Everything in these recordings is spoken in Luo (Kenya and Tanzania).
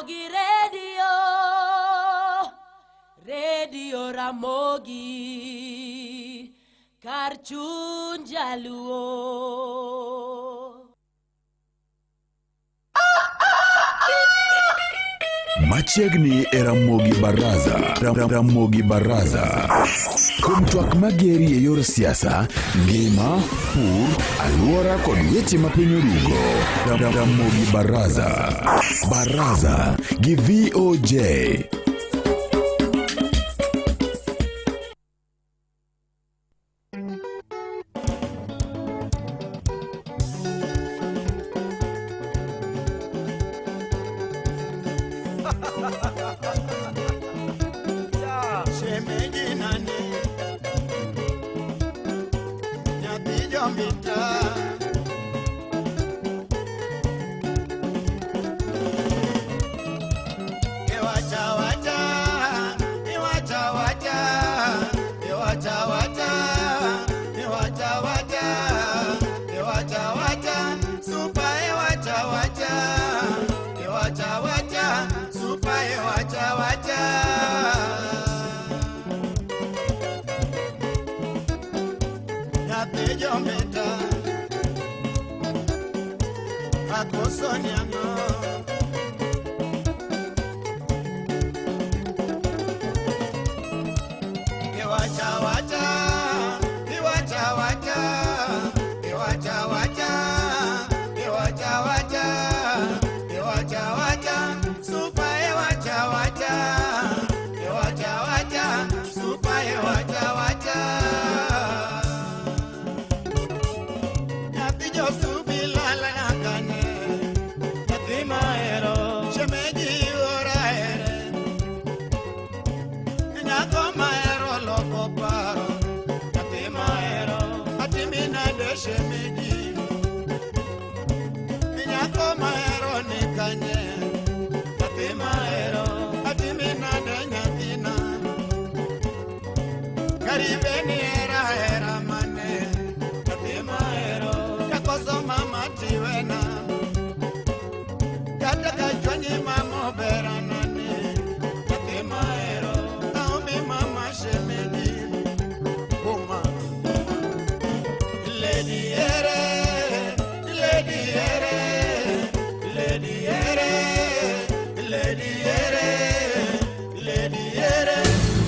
Ramogi Radio, Radio Ramogi, kar chuny jaluo. Machiegni e Ramogi Baraza. Ramogi Baraza. Kuom twak mageri e yor siasa, ngima, pur, alwora kod weche ma piny orugo. Ramogi Baraza. Baraza gi VOJ. Shemeji nani? Nyathi jomita. Iwacha wacha, iwacha wacha, iwacha wacha, iwacha wacha, iwacha wacha, supa iwacha wacha, iwacha wacha, supa iwacha wacha. Nyathi jomita, akoso niang'o. Iwacha wacha, iwacha wacha, iwacha wacha, iwacha wacha, iwacha wacha, supa iwacha wacha, iwacha wacha, supa iwacha wacha. Nyathi josubi lala kanye, nyathi mahero, shemeji ora here. Nyako mahero loko paro, nyathi mahero, atimi nade shemeji. Nyako mahero ni kanye, nyathi mahero, atimi nade nyathina. Karibe ni hera hera mane, nyathi mahero, kakoso mama tiwena. Kata ka chwanyi mama obera nane, nyathi mahero, aomi mama shemeji. Boma. Lady ere, lady ere, lady ere, lady ere, lady ere.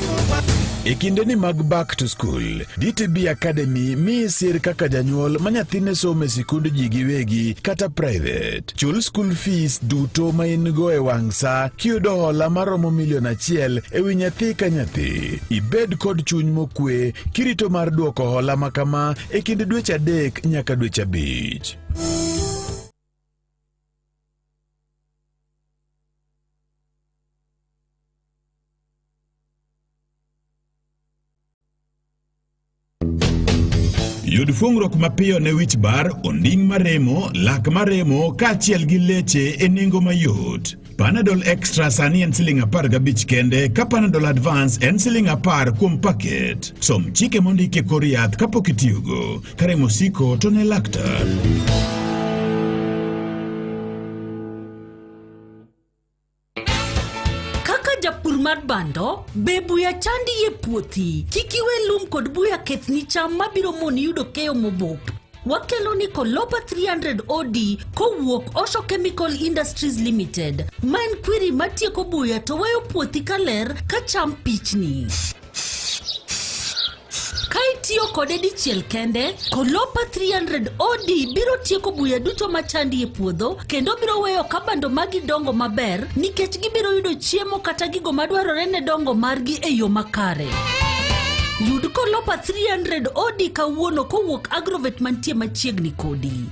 Super. E kindeni mag back to school, DTB Academy miyi sir kaka janyuol ma nyathine somo e sikund ji giwegi kata private. Chul school fees duto ma in go e wang' sa kiyudo hola maromo milion achiel e wi nyathi ka nyathi. Ibed kod chuny mokwe kirito mar duoko hola ma kama e kind dweche adek nyaka dweche abich. Yud fuong'ruok mapiyo ne wich bar, onding' maremo, lak maremo kaachiel gi leche e nengo mayot. Panadol Extra sani en siling 15 kende ka Panadol Advance en siling 10 kuom paket. Som chike mondiki e kor yath kapok itiyogo. Ka remo osiko to ne laktar. Kaka japur mar bando, be buya chandi e puothi? Kik iwe lum kod buya kethni cham mabiro moni yudo keyo mobup. Wakelo ni Kolopa 300 OD kowuok Osho Chemical Industries Limited, ma en kwiri matieko buya to weyo puothi kaler ka cham pichni. Ka itiyo kode dichiel kende, Kolopa 300 OD biro tieko buya duto machandi e puodho kendo biro weyo ka bando magi dongo maber nikech gibiro yudo chiemo kata gigo madwarore ne dongo margi e yo makare. Yud Kolopa 300 OD kawuono kowuok Agrovet mantie machiegni kodi.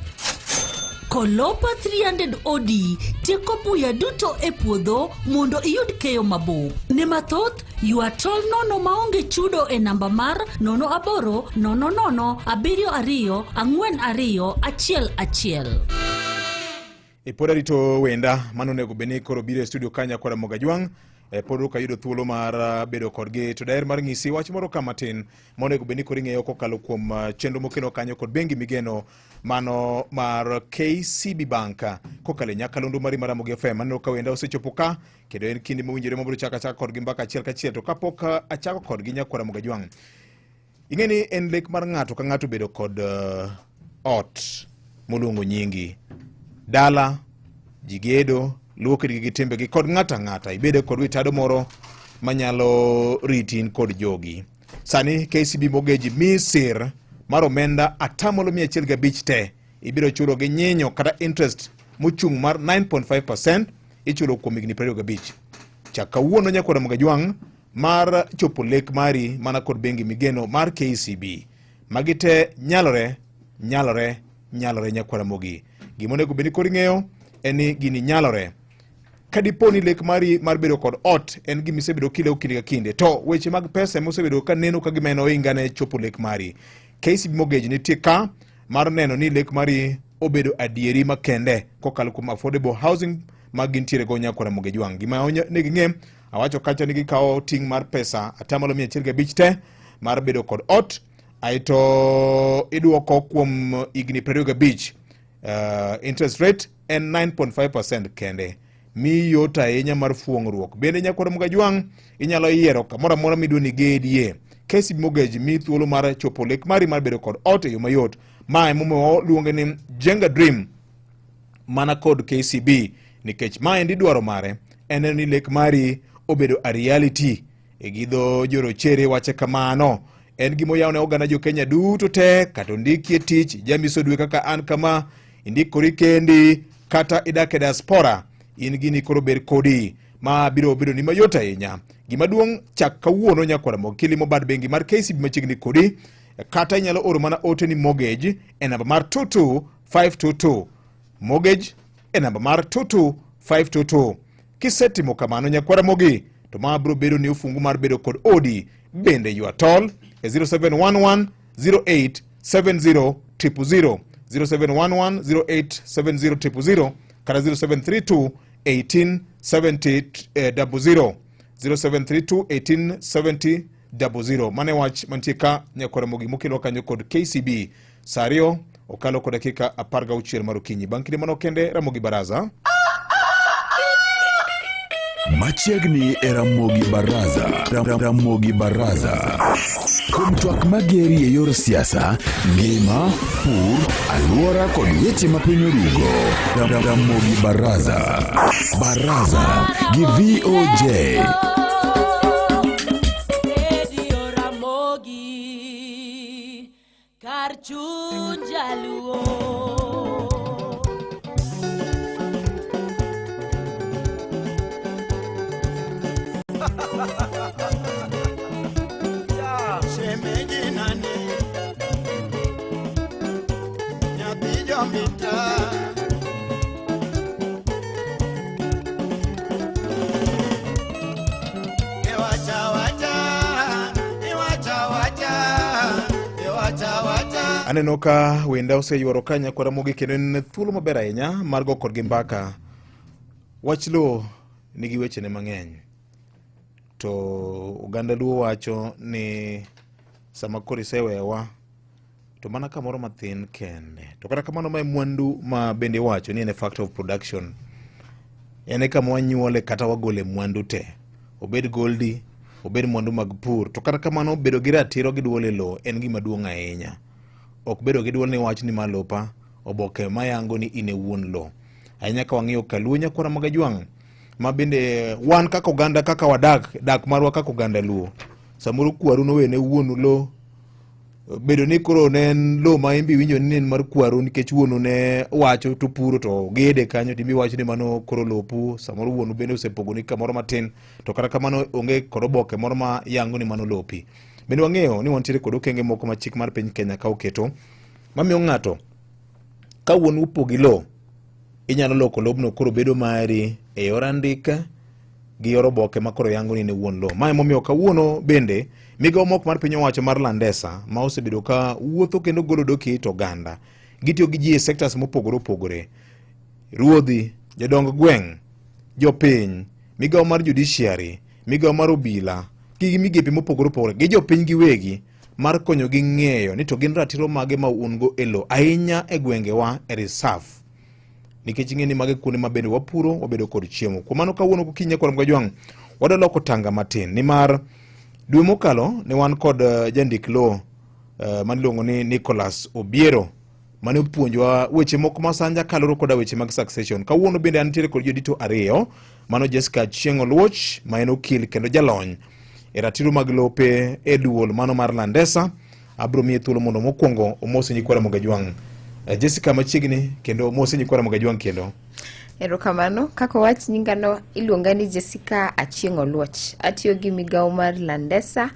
Kolopa 300 OD tieko buya duto e puodho mondo iyud keyo mabup. Ne mathoth, Ywa tol nono maonge chudo e namba mar 08 00 72 42 11. E pod arito wenda mano onego bed ni koro biro e studio ka nyakwara Moga Jwang'. Pod ok ayudo thuolo mar bedo kodgi to daher mar ng'isi wach moro ka matin monego bed ni koro ing'eyo kokalo kuom chenro mokeno kanyo kod bengi migeno mano mar KCB Bank kokalo e nyakalondo mari mar Ramogi FM. Aneno ka wenda osechopo ka kendo en kinde mowinjore mabiro chako achaka kodgi mbaka achiel kachiel to kapok achako kodgi nyakwara Ramogi Ajwang', ing'e ni en lek mar ng'ato ka ng'ato bedo kod ot moluongo nyingi, dala, ji gedo, luwo kitgi gi timbegi kod ng'ato ang'ata, ibedo kod wi tado moro manyalo riti in kod jogi. Sani KCB Mortgage miyi sir mar omenda atamalo 105 te ibiro chulo gi nyinyo kata interest mochung' mar 9.5% ichulo kuom higni 25. Chak kawuono nyakwar Ramogi Ajwang' mar chopo lek mari mana kod bengi migeno mar KCB. Magi te nyalore, nyalore, nyalore nyakwar Ramogi. Gima onego bed ni koro ing'eyo en ni gini nyalore. Ka dipo ni lek mari mar bedo kod ot en gima isebedo kileko kinde ka kinde, to weche mag pesa ema osebedo ka neno ka gima en ohinga ne chopo lek mari. KCB Mortgage nitie ka mar neno ni lek mari obedo adieri makende kokalo kuom affordable housing ma gintiere go nyakwar Ramogi Ajwang'. Gima onego ing'e, awacho kacha ni gikawo ting' mar pesa atamalo 105 te mar bedo kod ot, aeto idwoko kuom higni 25. Interest rate en 9.5% kende. Miyi yot ahinya mar fuong'ruok. Bende nyakwar Ramogi Ajwang' inyalo yiero kamoro amora midwa ni igedie. KCB Mortgage miyi thuolo mar chopo lek mari mar bedo kod ot e yo mayot. Ma emomiyo waluonge ni Jenga Dream mana kod KCB, nikech maendi dwaro mare en neno ni lek mari obedo a reality. E gi dho jorochere wache kamano. En gima oyaw ne oganda jo Kenya duto te, kata ondikie tich, ijamiso dwe kaka an kama, indikori kendi, kata idak e diaspora, in gini koro ber kodi. Ma biro bedo ni mayot ahinya. Gima duong' chak kawuono nyakwar Ramogi kilimo bad bengi mar KCB machiegni kodi, kata inyalo oro mana ote ni mortgage e namba mar 22522. Mortgage e namba mar 22522. Kisetimo kamano nyakwar Ramogi, to ma biro bedo ni ofungu mar bedo kod odi. Bende ywa tol e 0711 08 70 000, 0711 08 70 000 kata 0732 18 70 00, 0732 18 70 00. Mane wach mantie ka nyakwar Ramogi mokelwa kanyo kod KCB. Saa 2 okalo kod dakika 16 mar okinyi. Bang' kinde mano kende Ramogi Baraza. Machiegni e Ramogi Baraza. Ramogi Baraza. Kuom twak mageri e yor siasa, ngima, pur, alwora kod weche ma piny orugo. Ramogi Baraza. Baraza gi VOJ. Radio Ramogi kar chuny jaluo. Shemeji nani? Nyathi jomita. Iwacha wacha, iwacha wacha, iwacha wacha. Aneno ka wenda oseyuoro ka nyakwar Ramogi kendo en thuolo maber ahinya mar go kodgi mbaka. Wach lowo nigi wechene mang'eny. To oganda luo wacho ni sama koro isewewa to mana kamoro mathin kende. To kata kamano mae mwandu ma bende iwacho ni en a factor of production. En e kama wanyuole kata wagole mwandu te. Obed goldi, obed mwandu mag pur. To kata kamano bedo gi ratiro gi duol e lowo en gima duong' ahinya. Ok bedo gi duol ni wach ni ma lopa, oboke mayango ni in e wuon lowo. Ahinya ka wang'iyo kaluo nyakwar Ramogi Ajwang' ma bende wan kaka oganda kaka wadak, dak marwa kaka oganda luo. Samoro kwaru nowene wuonu lowo, bedo ni koro ne en lowo ma imbi winjo ni en mar kwaru nikech wuonu ne wacho to puro to gede kanyo to imbi wacho ni mano koro lopu. Samoro wuonu bende osepogoni kamoro matin to kata kamano onge kod oboke moro ma yango ni mano lopi. Bende wang'eyo ni wantiere kod okenge moko ma chik mar piny Kenya ka oketo mamiyo ng'ato ka wuonu opogi lowo inyalo loko lobno koro bedo mari e yor andika gi yor oboke ma koro yango ni ne wuon lowo. Ma emomiyo kawuono bende migawo mok mar piny owacho mar Landesa ma osebedo ka wuotho kendo golo dok e it oganda. Gitiyo gi ji e sectors mopogore opogore. Ruodhi, jodong gweng', jopiny, migawo mar judiciary. migawo mar obila gi migepe mopogore opogore gi jopiny giwegi mar konyogi ng'eyo ni to gin ratiro mage ma un go e lowo ahinya e gwengewa e reserve nikech ing'e ni mage kuonde ma bende wapuro wabedo kod chiemo. Kuom mano kawuono gokinyi kod Mgajwang' wadwa loko tanga matin nimar dwe mokalo ne wan kod eh, jandik lowo eh, mane iluongo ni Nicholas Obiero mane opuonjowa weche moko ma sanja kaluwore koda weche mag succession. Kawuono bende antiere kod jodito ariyo, mano Jessica Achieng' Oluoch ma en okil kendo jalony e ratiro mag lope e duol mano mar Landesa. Abro miye thuolo mondo mokwongo omose nyikwa Ramogi Ajwang'. Eh, Jessica machiegni kendo omose nyikwa Ramogi Ajwang' kendo. Erokamano. Kaka owach nyingano iluonga ni Jessica Achieng' Oluoch. Atiyo gi migawo mar Landesa.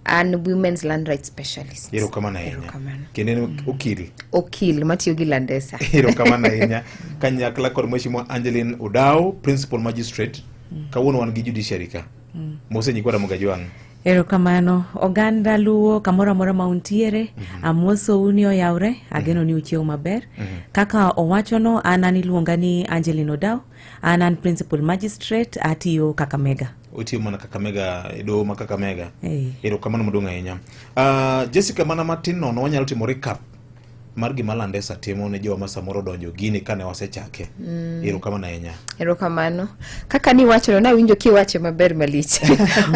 An Women's Land Rights Specialist. Erokamano ahinya. Erokamano. Kendo en okil. Okil matiyo gi Landesa. Erokamano ahinya. Kanyakla kod Mheshimiwa Angeline Odao, Principal Magistrate. Kawuono wan gi judiciary ka. Mose nyikwa Ramogi Ajwang'. Erokamano oganda luo kamoro amora ma untiere mm -hmm. Amosou ni oyawre ageno ni uchiew maber mm -hmm. Kaka owachono an an iluonga ni Angeline Odao an an principal magistrate atiyo Kakamega. Otiyo mana Kakamega e doho ma Kakamega. Hey. Erokamano maduong' ahinya. Jessica mana matin nono wanyalo timo recap mar gima Landesa timo ne jowa ma samoro donjo gini kane wasechake. Mm. Erokamano ahinya. Erokamano. Kaka niwachono nawinjo kiwache maber malich.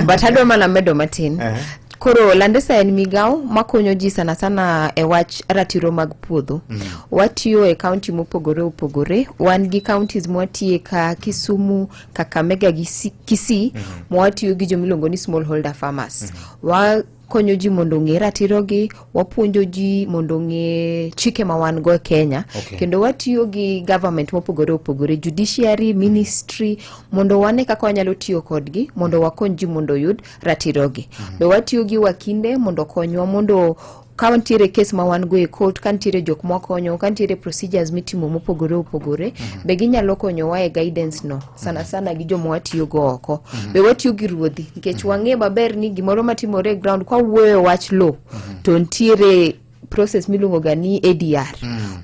But adwa mana medo matin. Uh -huh. Koro Landesa en migawo makonyo ji sana sana e wach ratiro mag puodho. Mm. Watiyo e kaunti mopogore opogore. Wan gi counties mwatiye ka Kisumu, Kakamega gi Kisii mm -hmm. mwatiyo gi jomiluongo ni smallholder farmers. Mm -hmm. Wa konyo ji mondo ong'e ratirogi, wapuonjo ji mondo ong'e chike ma wan go e Kenya. Okay. Kendo watiyo gi government mopogore opogore, judiciary, ministry, mondo wane kaka wanyalo tiyo kodgi mondo wakony ji mondo oyud ratirogi. Mm -hmm. Be watiyo gi wakinde mondo okonywa mondo ka nitiere kes ma wan go e court, ka nitiere jok mwakonyo, ka nitiere procedures mitimo mopogore opogore, mm -hmm. be ginyalo konyowa e guidance no sana sana gi joma watiyogo oko. Mm -hmm. Be watiyo gi ruodhi nikech mm -hmm. wang'e maber ni gimoro matimore e ground kwa wuoyo wach lowo mm -hmm. to nitiere process miluongo ga ni ADR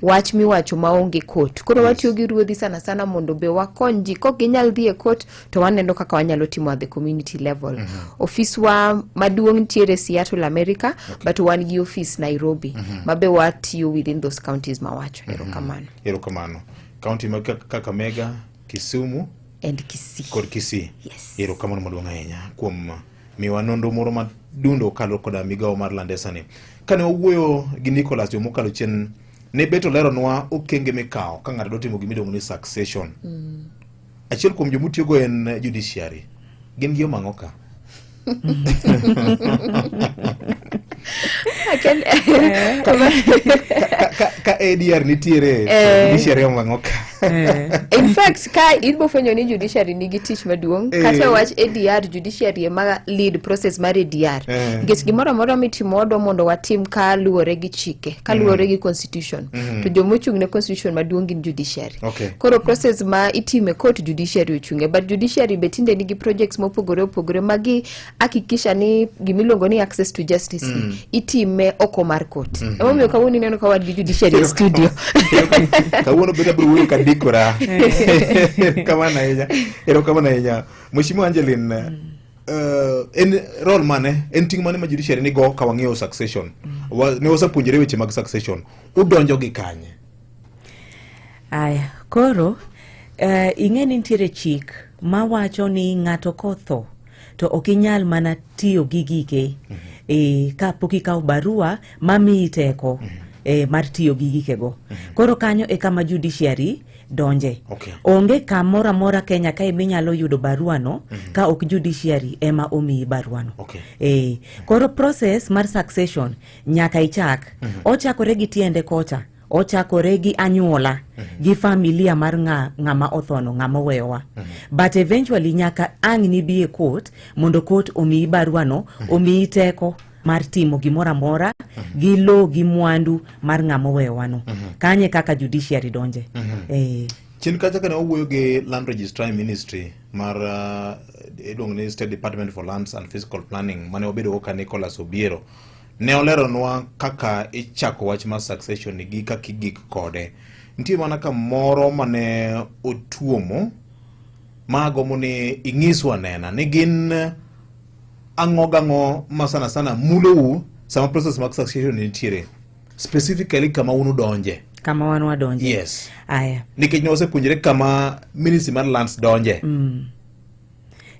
wach miwacho maonge court. Koro watiyo gi ruodhi sana sana mondo be wakony ji kok ginyal dhi e court to waneno kaka wanyalo timo at the community level. Mm -hmm. Ofiswa maduong' nitiere Seattle, America, okay. but wan gi ofis Nairobi mm -hmm. mabe watiyo within those counties mawacho. Mm -hmm. Erokamano. Erokamano. County mag Kakamega, Kisumu and Kisii. Kod Kisii. Yes. Erokamano maduong' ahinya kuom miwa nonro moro madundo kaluwore koda migawo mar Landesa ni. Kane wawuoyo gi Nicholas juma mokalo chien, ne bet oleronwa okenge mikawo ka ng'ato dwa timo gima iluongo ni succession. Mm. Achiel kuom joma utiyogo en judiciary. Gin gi omang'o ka? Ka ADR nitiere, eh. judiciary omang'o ka. Eh. In fact, ka ibo fwenyo ni judiciary nigi tich maduong' eh. kata wach ADR, judiciary ema lead process mar ADR. Nikech gimoro amora mitimo wadwa mondo watim kaluwore gi chike, kaluwore mm. gi constitution. Mm. To jomochung' ne constitution maduong' gin judiciary. Okay. Koro process ma itime court judiciary ochung'e but judiciary be tinde nigi projects mopogore opogore ma gi hakikisha ni gimiluongo ni access to justice mm. itime oko mar court. Mm -hmm. Emomiyo kawuono ineno ka wan gi judiciary e studio. Kawuono bende abiro wuoyo kadikora. Erokamano ahinya. Erokamano ahinya. Mheshimiwa Angeline, mm. Uh, en role mane en ting' mane ma judiciary nigo ka wang'iyo succession mm. Wa, ne wasepuonjore weche mag succession udonjo gi kanye Aya, koro uh, ing'e ni nitiere chik mawacho ni ng'ato kotho to ok inyal mana tiyo gi gike mm -hmm. e, ka pok ikawo barua mamiyi teko mm -hmm. e, mar tiyo gi gikego mm -hmm. Koro kanyo e kama judiciary donje. Okay. Onge kamoro amora Kenya kae minyalo yudo baruano mm -hmm. ka ok judiciary ema omiyi baruano. Okay. E, koro process mar succession nyaka ichak. Mm -hmm. Ochakore gi tiende kocha ochakore gi anyuola mm -hmm. gi familia mar ng'a, ng'ama othono ng'ama oweyowa mm -hmm. but eventually nyaka ang' nibi e court mondo court omiyi baruano mm -hmm. omiyi teko mar timo gimoro amora mm -hmm. gi lowo gi mwandu mar ng'ama oweyowano mm -hmm. kanye kaka judiciary donje mm -hmm. eh. Chien kacha kane wawuoyo gi Land Registrar Ministry mar uh, iluongo ni State Department for Lands and Physical Planning mane wabedo ka Nicholas Obiero Ne oleronwa kaka ichako wach mar succession gi kaka igik kode. Nitie mana kamoro mane otuomo Ma agombo ni ing'iswa nena ni gin ang'o gang'o ma sana sana mulou sama process mag succession nitiere specifically kama un udonje. Kama wan wadonje. Yes. Aya. Nikech ne wasepuonjre kama Ministry mar Lands donje.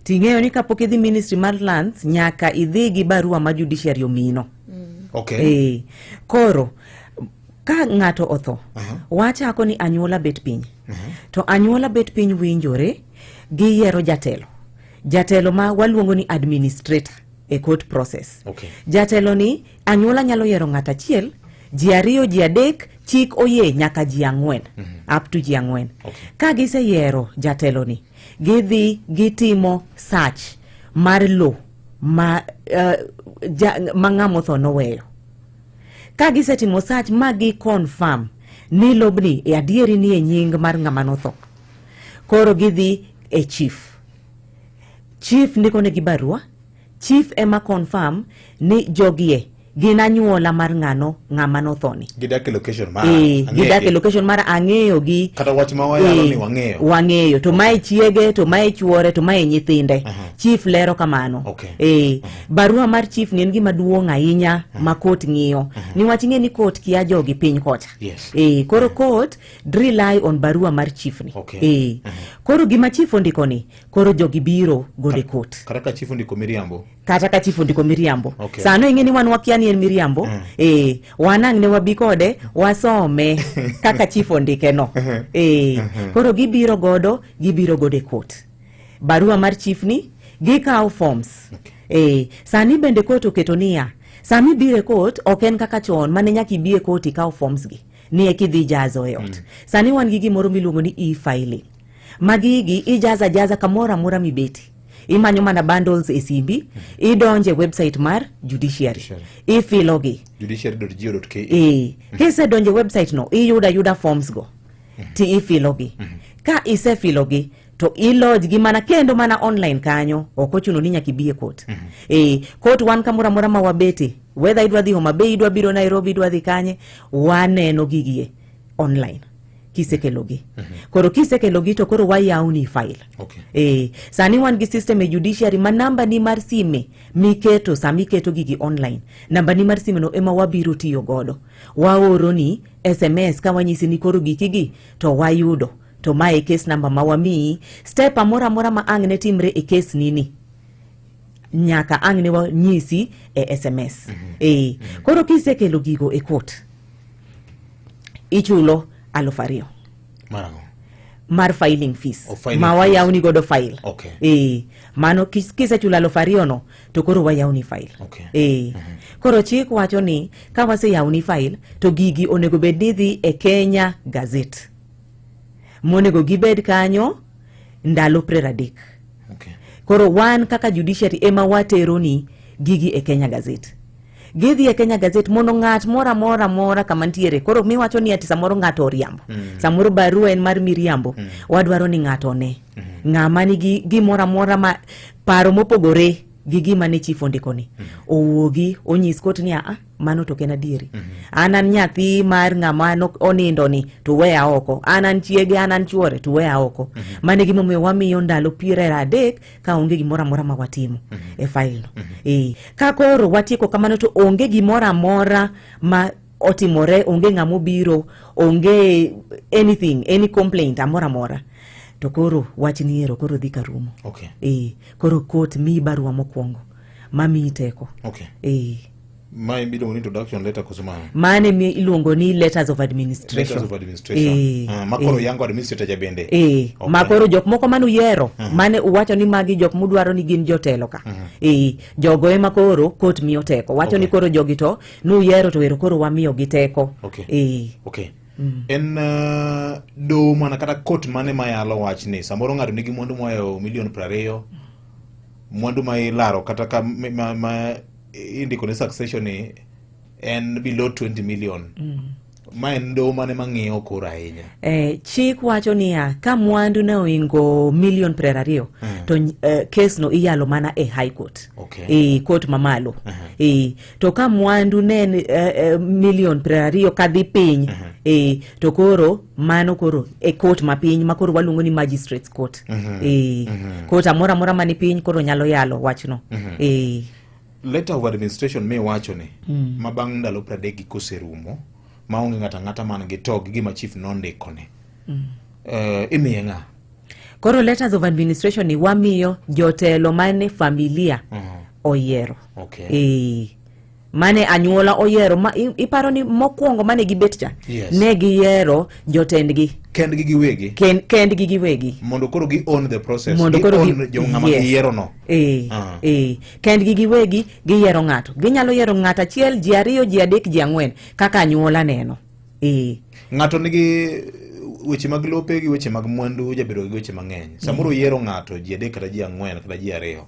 Ting'eyo ni kapok idhi Ministry mar Lands nyaka idhi gi barua ma judiciary omiyino. Okay. Eh, koro ka ng'ato otho wachako ni anyuola bet piny to anyuola bet piny winjore giyiero jatelo jatelo ma waluongo ni administrator e court process Okay. jatelo ni anyuola nyalo yiero ng'at achiel ji ariyo ji adek chik oyie nyaka ji ang'wen up to ji ang'wen Okay. ka giseyiero jatelo ni gidhi gitimo search mar lo ma, ja, ma ng'ama otho noweyo ka gisetimo search ma gi confirm ni lobni e adieri ni e nying mar ng'ama notho koro gidhi e chief chief ndiko negi barua chief ema confirm ni jogie gin anyuola mar ng'ano ng'ama nothoni Gidak e location mara. Eh, gidak e Ang'egi. location mara ang'eyo gi Kata wach ma wayalo Eh, ni wang'eyo. wang'eyo to mae chiege to mae chuore to mae nyithinde chief lero kamano Okay. eh, barua mar chief ni en gima duong' ahinya ma court ng'iyo niwach ing'e ni court kia jogi piny kocha Yes. eh, koro court rely on barua mar chief ni Okay. eh, koro gima chief ondiko ni koro jogi biro godo e court Kata ka chief ondiko miriambo. kata ka chief ondiko miriambo Okay. sano ing'e ni wan wakia ni en miriambo eh, wan ang' ne wabi kode wasome kaka chief ondike no eh, koro gibiro godo gibiro godo e court barua mar chief ni gikawo forms eh, sani bende court oketo niya sami ibiro e court ok en kaka chon mane nyaka ibi e court ikaw forms gi ni eka idhi jazo e ot sani wan gi gimoro miluongo ni e-filing magigi ijaza ajaza kamoro amora mibeti imanyo mana bundles e simbi idonje website mar judiciary Judiciary. ifilogi Judiciary.go.ke. e kisedonjo e website no iyudo ayuda forms go ti ifilogi ka isefilogi to ilodge mana kendo mana online kanyo ok ochuno ni nyaka ibi e court e court wan kamoro amora ma wabete whether idwa dhi Homa Bay idwa biro Nairobi idwa dhi kanye waneno gigie online kisekelogi koro kisekelogi to koro wayawni file Okay. Eh, sani wan gi system e judiciary ma namba ni mar sime miketo sama iketo gigi online namba ni mar sime no ema wabiro tiyo godo waoroni sms ka wanyisi ni koro gikigi to wayudo to mae e case number ma wamiyi step amora amora ma ang' ne timre e case nini nyaka ang' ne wanyisi e sms eh, koro kisekelo gigo e court ichulo 2,000 Mar ang'o? mar filing fees Oh, filing ma fees. wayawni godo file Okay. eh, mano kisechulo 2,000 no to koro wayawni file Okay. eh, koro chik wacho ni ka waseyawni file to gigi onego bed ni dhi e Kenya Gazette monego gibed kanyo ndalo 30 Okay. koro wan kaka judiciary ema wateroni gigi e Kenya Gazette gidhi e Kenya Gazette mondo ng'at moro amora mora kama ntiere koro miwacho ni ati samoro ng'ato oriambo samoro barua en mar miriambo wadwaro ni ng'ato one ng'ama nigi gimoro amora ma paro mopogore gi gima ne chief ondiko ni owuogi onyis kot ni aa mano to ok en adieri an an nyathi mar ng'ama onindo ni to weya oko an an chiege an an chuore to weya oko mano e gimomiyo wamiyo ndalo 30 ka onge gimoro amora ma watimo e file no eh ka koro watieko kamano to onge gimoro amora ma otimore onge ng'ama obiro onge anything any complaint amora amora to koro wach ni ero koro dhi karumo Okay. eh koro court miyi barua mokwongo mamiyi teko Okay. eh Ma iluongo ni introduction letter koso ma? mane mi iluongo ni letters of administration Letters of administration. Eh, Ah, ma koro eh. yango administrator ja bende. Eh, Okay. ma koro jok moko mane uyiero mane uwacho ni magi jok mudwaro ni gin jotelo ka eh, jogo ema koro court miyo teko wacho ni Okay. koro jogi to nuyiero to ero koro wamiyo gi teko Okay. eh, Okay. En doho mana kata court mane mayalo wachni samoro ng'ato nigi mwandu mohewo milion 20 mwandu ma ilaro kata ka ma indiko ni succession ni en below 20 million. Ma en doho mane mang'iyo koro ahinya? Eh, chik wacho niya ka mwandu ne oingo milion 20 to kes no iyalo mana e high court. E court mamalo. To ka mwandu ne en milion 20 kadhi piny, to koro mano koro e court mapiny ma koro waluongo ni magistrates court. Court amora amora mani piny koro nyalo yalo wachno. Letter of administration miwacho ni ma bang' ndalo 30 gi koserumo maonge ng'ato ang'ata man gi to gi gima chief nondikone, imiye ng'a? Koro letters of administration ni wamiyo jotelo mane familia oyiero. Mane anyuola oyiero ma iparo ni mokwongo mane gibet cha, ne giyiero jotendgi kendgi giwegi. Kendgi giwegi. Mondo koro gi own the process. Mondo gi koro own jo ng'ama giyiero no. Kendgi giwegi giyiero ng'ato. Ginyalo yiero ng'ato achiel, ji ariyo, ji adek, ji ang'wen kaka anyuola neno. Ng'ato nigi weche mag lope gi weche mag mwandu, jabedo gi weche mang'eny. Samoro oyiero ng'ato ji adek kata ji ang'wen kata ji ariyo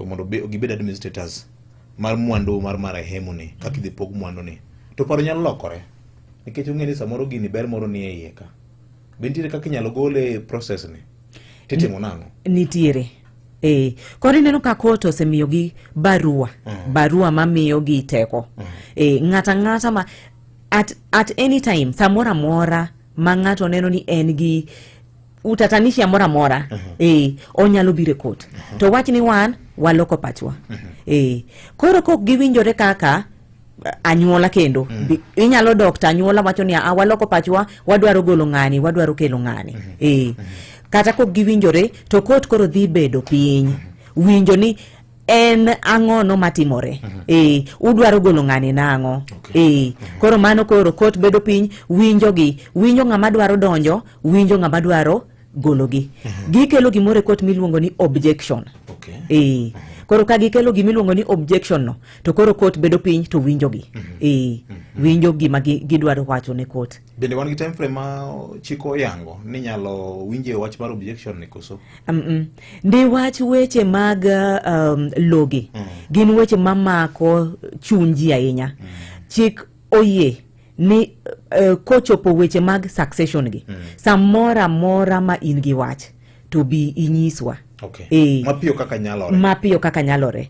mondo gibed administrators mar mwandu mar marehemu ni, kaka idhi pog mwandu ni. To paro nyalo lokore nikech ong'e ni samoro gini ber moro ni e iye ka. Be nitiere kaka inyalo gole e process ni? Titimo nang'o? Nitiere. Koro ineno ka court osemiyogi barua, barua mamiyogi teko. Ng'ato ang'ata ma at any time, samoro amora ma ng'ato neno ni en gi utatanishi amora amora, onyalo biro e court. To wach ni wan waloko pachwa. Koro kok giwinjore kaka anyuola kendo, inyalo dok to anyuola wacho ni a waloko pachwa, wadwaro golo ng'ani, wadwaro kelo ng'ani. Kata kok giwinjore to court koro dhi bedo piny winjo ni en ang'ono matimore. Udwaro golo ng'ani nang'o? Koro mano koro court bedo piny winjogi, winjo ng'ama dwaro donjo, winjo ng'ama dwaro gologi. Gikelo gimoro e court miluongo ni objection. Koro ka gikelo gimiluongo ni objection no, to koro court bedo piny to winjogi. Winjo gima gidwaro wacho ne court. Bende wan gi time frame ma chik oyango ni nyalo winje wach mar objection ni koso? Ndi wach weche mag logi gin weche mamako chuny ji ahinya. Chik oyie ni kochopo weche mag succession gi, samoro amora ma in gi wach to bi inyiswa. Mapiyo kaka nyalore. Mapiyo kaka nyalore.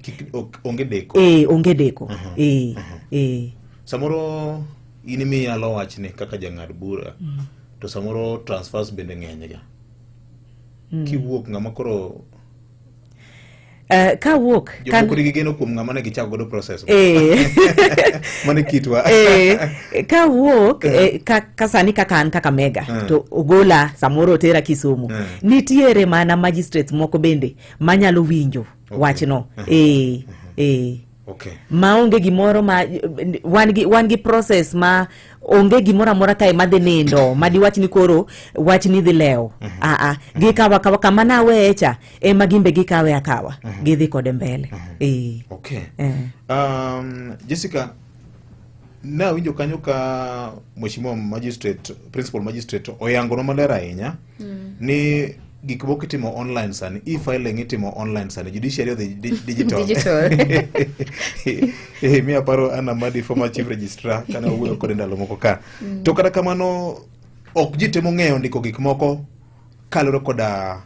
Onge deko. Onge deko. Samoro in imiyalo wachni kaka jang'ad bura, to samoro transfers bende ng'eny ga. Kiwuok ng'ama koro Kawuok jomoko nigi geno kuom ng'ama ne gichako godo process. Mano e kitwa. Kawuok ka sani kaka an kaka Mega to ogola samoro otera Kisumu, nitiere mana magistrates moko bende manyalo winjo wachno. Maonge gimoro ma wan gi process ma onge gimoro amora kae madhi nindo madiwach ni koro wach ni dhi lewo. Gikawa kawa kama naweye cha ema gimbe gikawe akawa, gidhi kode mbele. Jessica, nawinjo kanyo ka mheshimiwa magistrate, principal magistrate oyangonwa maler ahinya ni gik moko itimo online sani, e-filing itimo online sani, judiciary odhi digital. Digital. Mi aparo Anna Madi, former chief registrar, kane owuoyo kode ndalo moko ka. To kata kamano ok ji temo ng'eyo ndiko gik moko kaluwore koda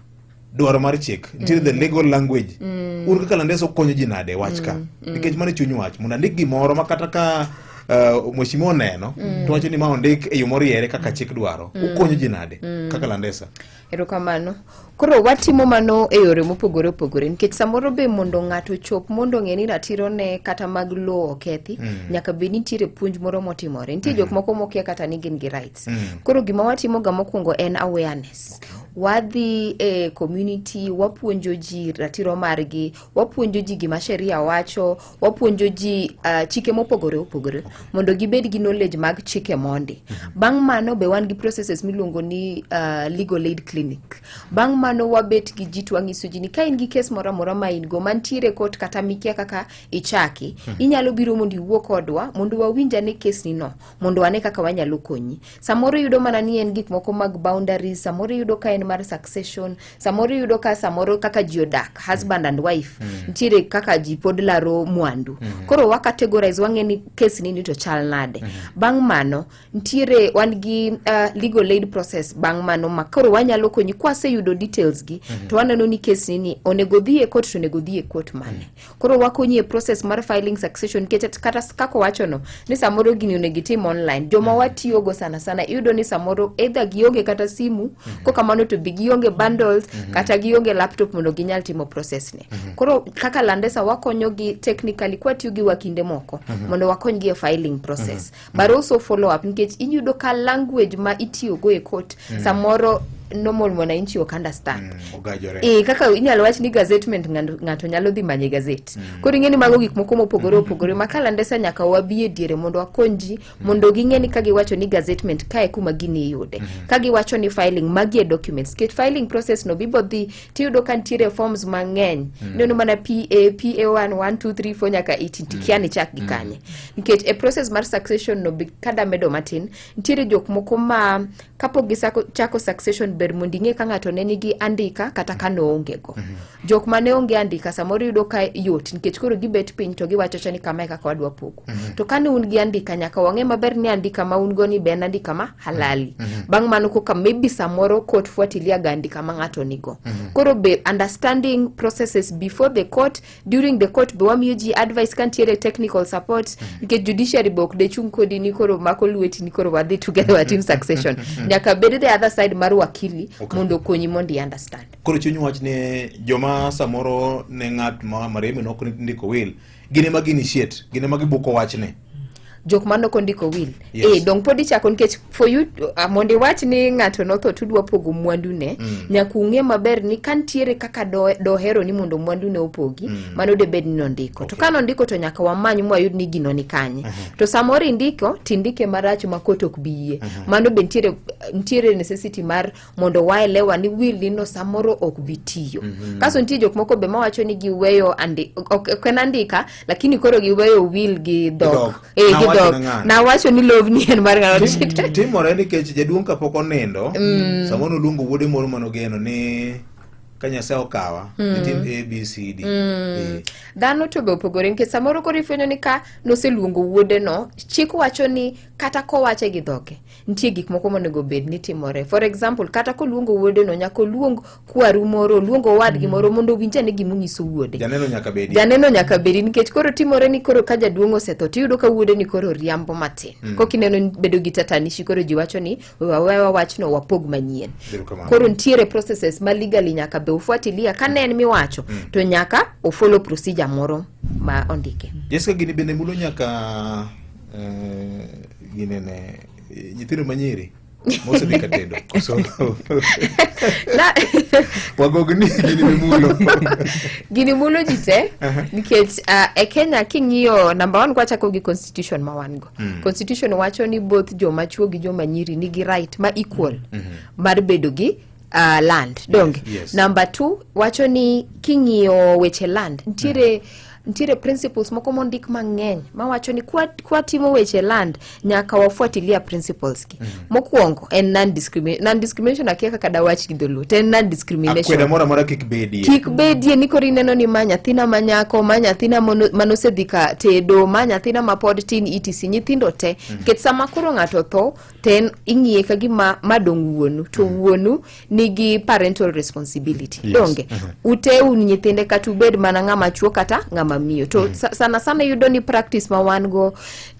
dwaro mar chik. Nitiere the legal language. Un kaka Landesa ukonyo ji nade wach ka? Nikech mano e chuny wach. Mondo andik gimoro ma kata ka mheshimiwa oneno to wacho ni ma ondik e yo moriere kaka chik dwaro. Ukonyo ji nade kaka Landesa? Erokamano. Koro watimo mano e yore mopogore opogore nikech samoro be mondo ng'ato ochop mondo ong'e ni ratiro ne kata mag lowo okethi, nyaka bed nitiere puonj moro motimore. Nitie jok moko mokia kata ni gin gi rights. Koro gima watimo ga mokwongo en awareness. Wadhi e community, wapuonjo ji ratiro margi, wapuonjo ji gima sheria wacho, wapuonjo ji chike mopogore opogore mondo gibed gi knowledge mag chike mondi. Bang' mano be wan gi processes miluongo ni legal aid clinic. Bang' mano wabet gi ji to wang'iso ji ni ka in gi kes moro amora ma in go mantiere court kata mikia kaka ichaki, inyalo biro mondo iwuo kodwa mondo wawinj ane kes ni no, mondo wane kaka wanyalo konyi. Samoro iyudo mana ni en gik moko mag boundaries, samoro iyudo ka en en mar succession samoro iyudo ka samoro kaka ji odak husband and wife nitiere kaka ji pod laro mwandu koro wa categorize wang'e ni case ni ni to chal nade bang' mano nitiere wan gi legal aid process bang' mano ma koro wanyalo konyi kwaseyudo details gi to waneno ni case ni ni onego dhi e court to onego dhi e court mane koro wakonyi e process mar filing succession nikech kata kaka owachono ni samoro gini onego itim online joma watiyogo sana sana iyudo ni samoro either gionge kata simu kokamano to be gionge bundles kata gionge laptop mondo ginyal timo process ni koro kaka Landesa wakonyo gi technically kwatiyo gi wakinde moko mondo wakony gi e filing process but also follow up nikech iyudo ka language ma itiyogo e court samoro normal mwananchi ok understand Ogajore. e kaka inyalo wach ni gazettement ng'ato nyalo dhi manye gazet koro ing'e ni mago gik moko mopogore opogore ma kalandesa nyaka wabi e diere mondo wakony ji mondo ging'e ni ka giwacho ni gazettement kae kuma gini iyude ka giwacho ni filing magi e documents nikech filing process no bibo dhi tiyudo ka nitiere forms mang'eny ineno mana pa pa1 1 2 3 4 nyaka 18 tikia ni chak gi kanye nikech e process mar succession no be kada medo matin nitiere jok moko ma kapok gisachako succession ber mondo ing'e ka ng'ato ne nigi andika kata ka noonge go jok mane onge andika samoro iyudo ka yot nikech koro gibet piny to giwacho cha ni kamae kaka wadwa pogo to kane un gi andika nyaka wang'e maber ni andika ma un go ni be en andika ma halali bang' mano koka maybe samoro court fuatilia ga andika ma ng'ato nigo koro be understanding processes before the court during the court be wamiyo ji advice ka nitiere technical support nikech judiciary be ok dechung' kodi ni koro mako lweti ni koro wadhi together watim succession nyaka bed the other side mar wakili mondo okonyi mondo i understand Koro chuny wach ni joma samoro ne ng'at ma marehemu nok ndiko will gin ema gi initiate, gin ema gibuko wachni. jok manok ondiko will Yes. eh dong pod ichako nikech for you mondo iwach ni ng'ato notho tudwa pogo mwandune nyaka ung'e maber ni ka nitiere kaka dohero ni mondo mwandune opogi mano debed ni nondiko to ka nondiko to nyaka wamany mwayud ni gino ni kanye to samoro indiko tindike marach ma kot ok bi yie mano be nitiere necessity mar mondo waelewa ni will ni no samoro ok bi tiyo kaso nitie jok moko be mawacho ni giweyo ok en andika lakini koro giweyo will gi dhok dhok. Eh, gi Nawacho dhok ne ng'ano. nawacho ni lobni en mar ng'ano Timore nikech jaduong' kapok onindo, samoro noluongo wuode moro manogeno ni ka Nyasaye okawa, itim A, B, C, D. Eh. dhano to be opogore nikech samoro koro ifwenyo ni ka noseluongo wuode no chik wacho ni kata kowache gi dhoge nitie gik moko monego bed ni timore for example kata koluongo wuode no nyaka oluong kwaru moro oluong owadgi moro mondo owinj ane gimonyiso wuode Janeno nyaka bedi. janeno nyaka bedi nikech koro timore ni koro ka jaduong' osetho tiyudo ka wuode ni koro riambo matin koka ineno ni bedo gi tatanishi koro ji wacho ni wawewa wachno wapog manyien Erokamano. koro nitiere processes ma legally nyaka be ufuatilia ka ne en miwacho to nyaka ofollow procedure moro ma ondike Jessica gini bende mulo nyaka ginene nyithindo manyiri mosedhi ka tedo koso Na- wagogni gini be mulo gini mulo ji te nikech e Kenya king'iyo number one kwachako gi constitution ma wan go constitution wacho ni both joma chuo gi joma nyiri nigi right ma equal mar bedo gi land donge Yes. number two wacho ni king'iyo weche land nitiere nitiere principles moko mondik mang'eny mawacho ni kwa timo weche land nyaka wafuatilia principles gi mokwongo en non-discrimination non-discrimination akia kaka dawach gi dholuo to en non-discrimination akweda moro amora kik bedie kik bedie ni koro ineno ni ma nyathina ma nyako ma nyathina manosedhi ka tedo ma nyathina ma pod tin etc nyithindo te nikech sama koro ng'ato tho to en ing'iye ka gima ma dong' wuonu to wuonu nigi parental responsibility Yes. donge ute un nyithinde kata ubed mana ng'ama chuo kata ng'ama miyo to sana sana iyudo ni practice ma wan go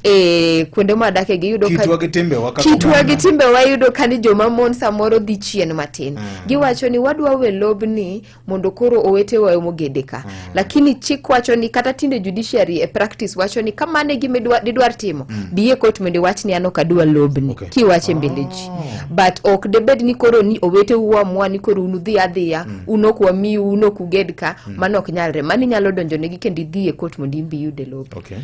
e kuonde mwadake gi iyudo ka Kitwa gi timbewa kaka kitwa gi oganda. timbewa iyudo ka ni joma mon samoro dhi chien matin giwacho ni wadwa we lobni mondo koro owetewa mogede ka lakini chik wacho ni kata tinde judiciary e practice wacho ni kamano e gima didwar timo bi e court mondo iwach ni an ok adwa lobni Okay. kiwache mbele ji but ok debed ni koro ni oweteu amua ni koro un udhi adhiya un ok wamiu un ok uged ka mano ok nyalre mano inyalo donjo negi kendo idhi e court mondo in be iyude lope Okay.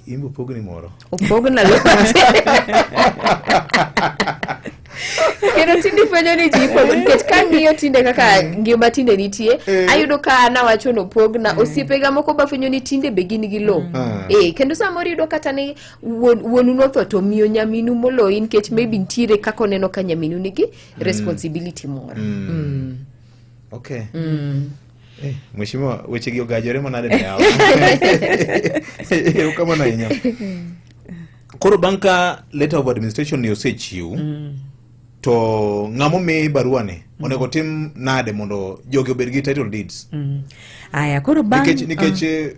In be opogni moro. Opogna lope. Kendo tinde ifwenyo ni ji ipogo nikech kang'iyo tinde kaka ngima tinde nitie, ayudo ka an awacho nopogna osiepega moko bafwenyo ni tinde be gin gi lowo. Eh, kendo samoro iyudo kata ni wuonu notho to miyo nyaminu moloyi nikech maybe nitiere kaka oneno ka nyaminu nigi responsibility moro. Okay. Eh, mheshimiwa wechegi ogajore manade ne yawa. Erokamano ahinya. Koro bang' ka letter of administration ni osechiw to ng'ama omi barua ni onego tim nade mondo jogi obed gi title deeds? Aya, koro bang' Nikech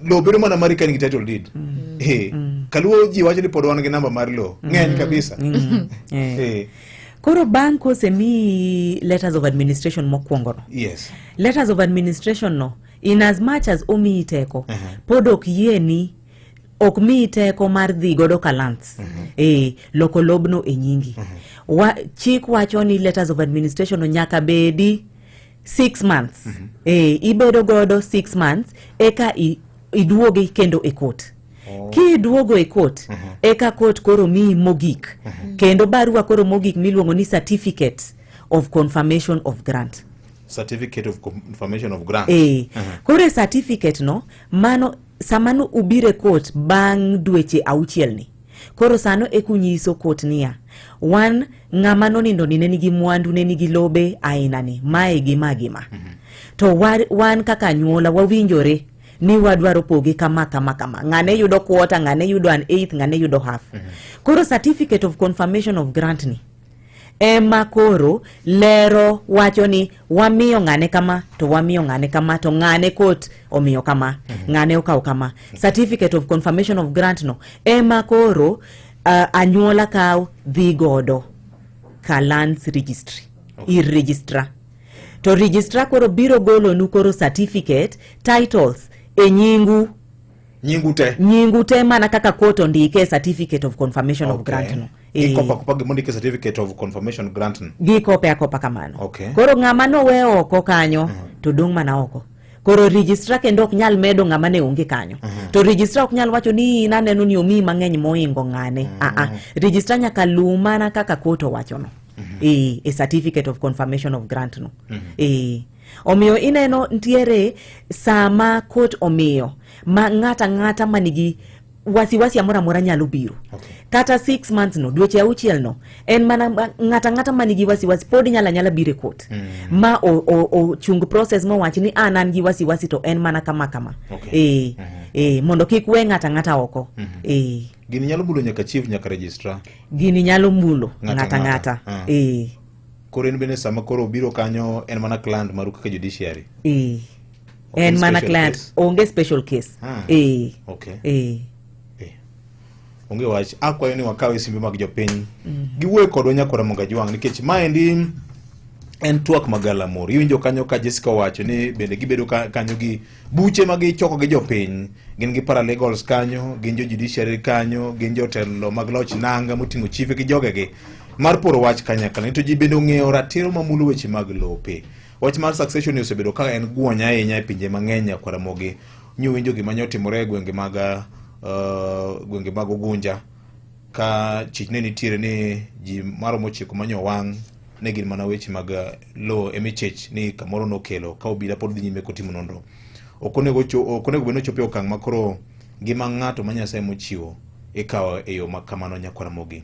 lowo bedo mana mari ka in gi title deed. Eh, kaluo ji wacho ni pod wan gi namba mar lowo. Ng'eny kabisa. Eh. Koro bang' kosemiyi letters of administration mokwongo no, letters of administration no, in as much as omiyi teko, pod ok yieni, ok miyi teko mar dhi godo ka lands eh, loko lobno e nyingi. Chik wacho ni letters of administration no nyaka bedi 6 months. Eh, ibedo godo 6 months eka iduogi kendo e court. Kiduogo e court, eka court koro miyi mogik kendo barua koro mogik miluongo ni certificate of confirmation of grant. Certificate of confirmation of grant. Eh, koro e certificate no, mano sama no ubiro e court bang' dweche auchiel ni, koro sano ekunyiso court niya, wan ng'ama nonindo ni ne nigi mwandu, ne nigi lobe aina ni, mae gi ma gi ma. To wan kaka anyuola wawinjore ni wadwaro poge kama kama kama, ng'ane yudo quarter, ng'ane yudo an eighth, ng'ane yudo half. Koro certificate of confirmation of grant ni ema koro lero wacho ni wamiyo ng'ane kama to wamiyo ng'ane kama to ng'ane court omiyo kama, ng'ane okawo kama. Certificate of confirmation of grant no ema koro anyuola kaw dhi godo ka lands registry ir registrar, to registrar koro biro golonu koro certificate titles e nyingu. Nyingu te. Nyingu te, mana kaka court ondike e certificate of confirmation of grant no. Eh. Gikopa akopa gimondike certificate of confirmation grant no. Gikope akopa kamano. Koro ng'ama nowe oko kanyo to dong' mana oko. Koro registrar kendo ok nyal medo ng'ama ne onge kanyo, to registrar ok nyal wacho ni in aneno ni omiyi mang'eny moingo ng'ane. Aa, registrar nyaka luw mana kaka court owachono e certificate of confirmation of grant no. Omiyo ineno ntiere sama court omiyo ma ng'ata ng'ata manigi wasiwasi amoro amora nyalo biro. Kata 6 months no, dweche auchiel no, en mana ng'ata ng'ata manigi wasiwasi pod nyalo anyala biro e court ma ochung process mowach ni an an gi wasiwasi to en mana kama kama. Mondo kik we ng'ata ng'ata oko. Gini nyalo mulo nyaka chief, nyaka registrar. Gini nyalo mulo ng'ata ng'ata ng'ata. ng'ata. Koro en bende sama koro obiro kanyo en mana client maru kaka judiciary. Ok En en mana special client case. Onge special case. Onge wach. Akwayo ni wakaw simbe mag jopiny. Giwuoyo kodwa nyakora Mongajwang' nikech maendi en twak magalamoro. Iwinjo kanyo ka Jessica owacho ni bende gibedo kanyo gi buche ma gichoko gi jopiny. Gin gi paralegals kanyo, gin jo judiciary kanyo, gin jotelo mag loch nanga moting'o chife gi jogegi mar poro wach kanyakla. To ji bende ong'eyo ratiro mamulo weche mag lope. Wach mar succession ni osebedo ka en guony ahinya e pinje mang'eny nyakwara Ramogi. Nyuwinjo gima nyotimore e gwenge mag Ugunja ka chich ne nitiere ni ji maromo 9 manyowang' ne gin mana weche mag lowo emichich ni kamoro nokelo ka obila pod dhi nyime kotimo nonro. Ok onego bed ni ochopo e okang' ma koro ngima ng'ato ma Nyasaye mochiwo ikawo e yo ma kamano nyakwar Ramogi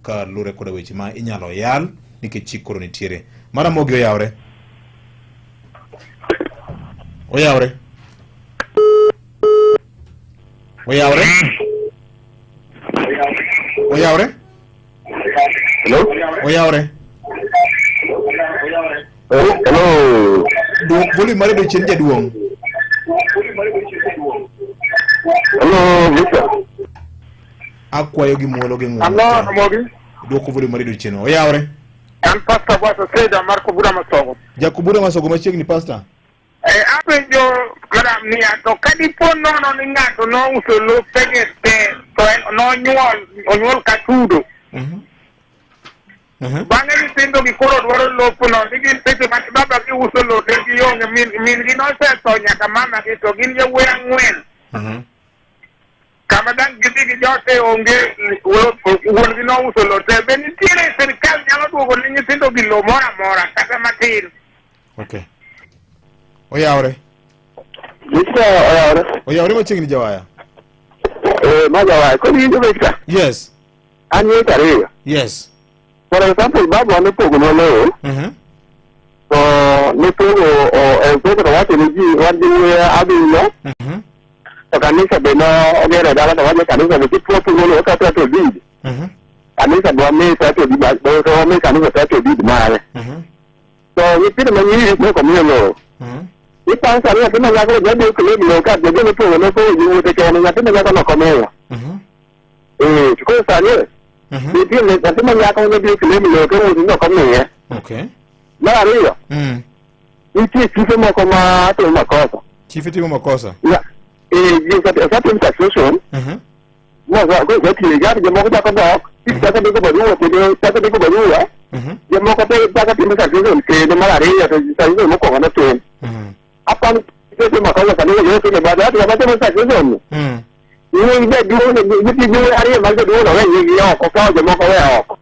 ka luwore koda weche ma inyalo yal nikech chik koro nitiere. Mar Ramogi oyawre. Oyawre. Oyawre. Oyawre. Hello? Oyawre. Hello. Duok volume mar redio chien jaduong'. Hello, Victor. Akwayo gi muolo gi ng'uono. Hello, Ramogi. Duoko volume mar redio chien. Oyawre. An Pastor Bwaso Seda mar Kobura Masogo. Jakubura Masogo machiegni Pastor. Apenjo madam niya, to ka dipo nono ni ng'ato nouso lopege te to nonyuol onyuol ka tudo. Bang'e nyithindo gi koro dwaro lopno ni gin seche mane baba gi uso lo ne gionge, min gi nosetho nyaka mama gi to gin yawuoyi 4. Kama dang' gidhi gi jote onge wuon-gi nouso lo te. Be nitiere sirkal nyalo duogo ne nyithindo gi lo moro amora kata matin? Okay. Oyawre. Victor oyawre. Oyawre machiegni jawaya. Eh, ma jawaya. Koro iwinjo Victor? Yes. An weche ariyo. Yes. For example, baba nopogonwa lowo. To nopogo e mtoto to wacho ni ji wan gi wuoyi abiriyo. To kanisa be nogero e dala to wacho kanisa be kipuo pogo lowo ka title deed. Kanisa be wami title deed to wami kanisa title deed mare. To nyithindo ma nyiri ne ok omiyo lowo. Iparo sani nyathi ma nyako dwa biro claim lowo ka jogo nopogo nopogo gi wuote kende nyathi ma nyako no ok omiyo. Eh, to koro sani nitie nyathi ma nyako ne biro claim lowo to wuon no ok omiye. Okay. Mar ariyo, nitie chife moko ma timo makosa. Chife timo makosa. Eh, ji osetim succession, mosetiyo jomoko chako dok, chako ndiko barua kendo chako ndiko barua, jomoko be chako timo succession kendo mar ariyo to succession mokwongo notim. Apani timo makosa kanisa yo timo bada to kama timo succession. Nying jaduong' nyithi juwe ariyo mag jaduong' no we nying oko kawo jomoko we oko.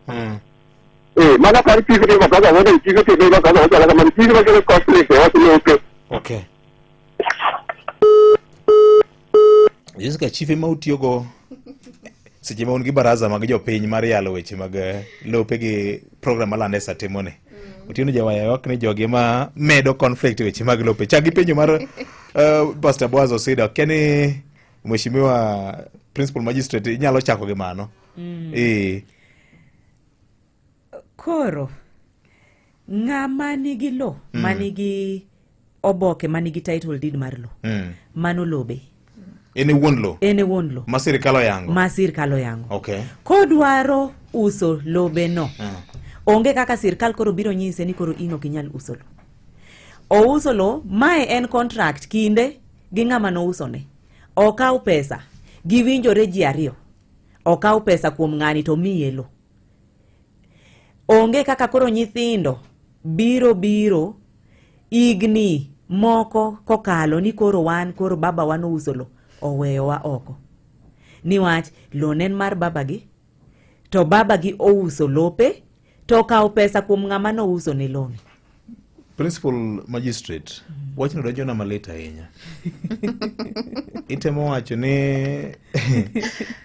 Eh, mano kar chife timo makosa mondo chife timo makosa mondo kamano chife makelo conflict e wach lope. Okay. Jessica, chife ma utiyogo seche ma un gi baraza mag jopiny mar yalo weche mag lope gi program ma Landesa timo ni. Otieno Jawaya ywak ni jogi ma medo conflict e weche mag lope. Chak gi penjo mar Pastor Boaz Osida, kia ni Mheshimiwa Principal Magistrate inyalo chako gi mano. Eh. Koro ng'ama nigi lo manigi oboke manigi title deed mar lo mano lobe En e wuon lo en e wuon lo ma sirikal oyango. ma sirkal oyango. Okay. Kodwaro uso lobe no, onge kaka sirkal koro biro nyise ni koro in ok inyal uso lo. Ouso lo, mae en contract kinde gi ng'ama nousone. Okaw pesa, giwinjore ji ariyo. Okaw pesa kuom ng'ani to miye lo. Onge kaka koro nyithindo biro biro higni moko kokalo ni koro wan koro baba wa nouso lo oweyowa oko. Niwach lo ne en mar babagi to babagi ouso lope to okawo pesa kuom ng'ama nouso ne loni. Principal Magistrate, wachno donjona malit ahinya. Itemo wacho ni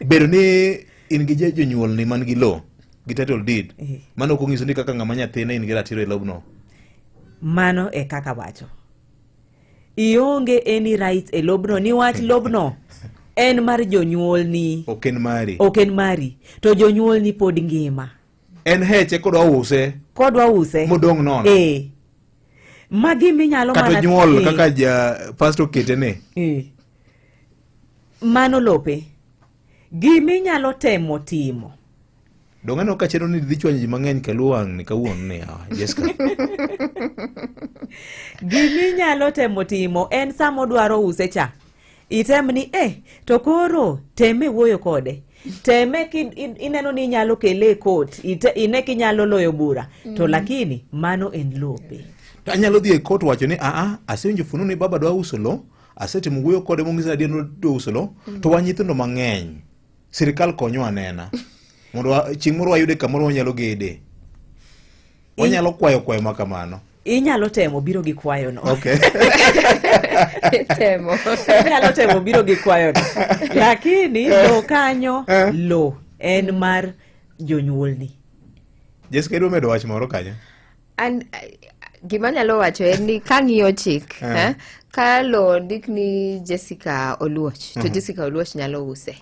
bedo ni in gi jonyuolni man gi lowo gi title deed, mano ok onyiso ni kaka ng'ama nyathine in gi ratiro e lobno. Mano e kaka wacho. Ionge any rights e lobno niwach lobno en mar jonyuolni. Ok en mari. Ok en mari. To jonyuolni pod ngima. En heche kodwa use. Kodwa use. Modong' nono. Eh. Magi minyalo Kata mana nyuol kaka ja pastor okete ni. Mano lope. Giminyalo temo timo. Donge aneno ka chenro ni dhi chwanyo ji mang'eny kaluwo wang'ni kawuono ni ah, Jessica. Giminyalo temo timo en sama odwaro use cha. Item ni eh to koro teme wuoyo kode. Teme ki ineno ni inyalo kele e court, ine kinyalo loyo bura. To lakini mano en lope. To anyalo dhi e court wacho ni aa asewinjo fununu ni baba dwa uso lo, asetimo wuoyo kode mong'isa adier ni odwa uso lo, to wan nyithindo mang'eny. Sirikal konywa anena. Mondo chieng' moro wayude kamoro wanyalo gede. Wanyalo kwayo kwayo ma kamano. Inyalo temo biro gi kwayono. Okay. Temo. Inyalo temo biro gi kwayono. Lakini lo kanyo lo en mar jonyuolni. Jessica, idwa medo wach moro kanyo? An gima anyalo wacho en ni kang'iyo chik, ka lo ondik ni Jessica Oluoch, to Jessica Oluoch nyalo use.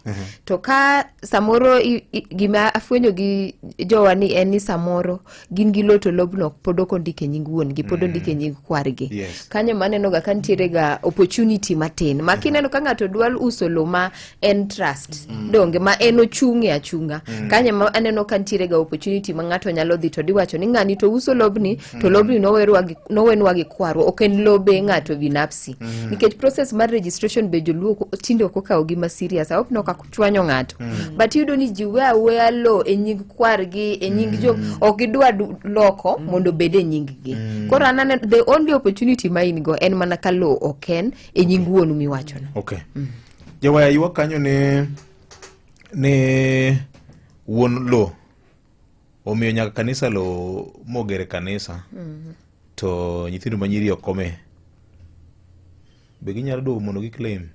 To ka samoro gima afwenyo gi jowa ni en ni samoro gin gi lo to lobno pod ok ondik e nying wuon gi, pod ondik e nying kwargi. Kanyo maneno ga ka nitiere ga opportunity matin. Ma kineno ka ng'ato dwa uso lo ma en trust, donge ma en ochung'e achung'a. Kanyo ma aneno ka nitiere ga opportunity ma ng'ato nyalo dhi to diwacho ni ng'ani to uso lobni, to lobni nowenwa gi kwarwa, ok en lobe ng'ato binafsi. Nikech process mar registration be joluo tinde ok okawo gi ma serious. I hope nok achwanyo ng'ato. But iyudo ni ji we aweya lo e nying kwargi, e nying jo, ok gidwa loko mondo obed e nying gi. Koro an aneno the only opportunity ma in go en mana ka lo ok en e nying wuonu miwachono. Okay. Jawaya ywak kanyo ni ni wuon lo omiyo nyaka kanisa lo mogere kanisa to nyithindo manyiri ok ome be ginyalo duogo mondo giclaim?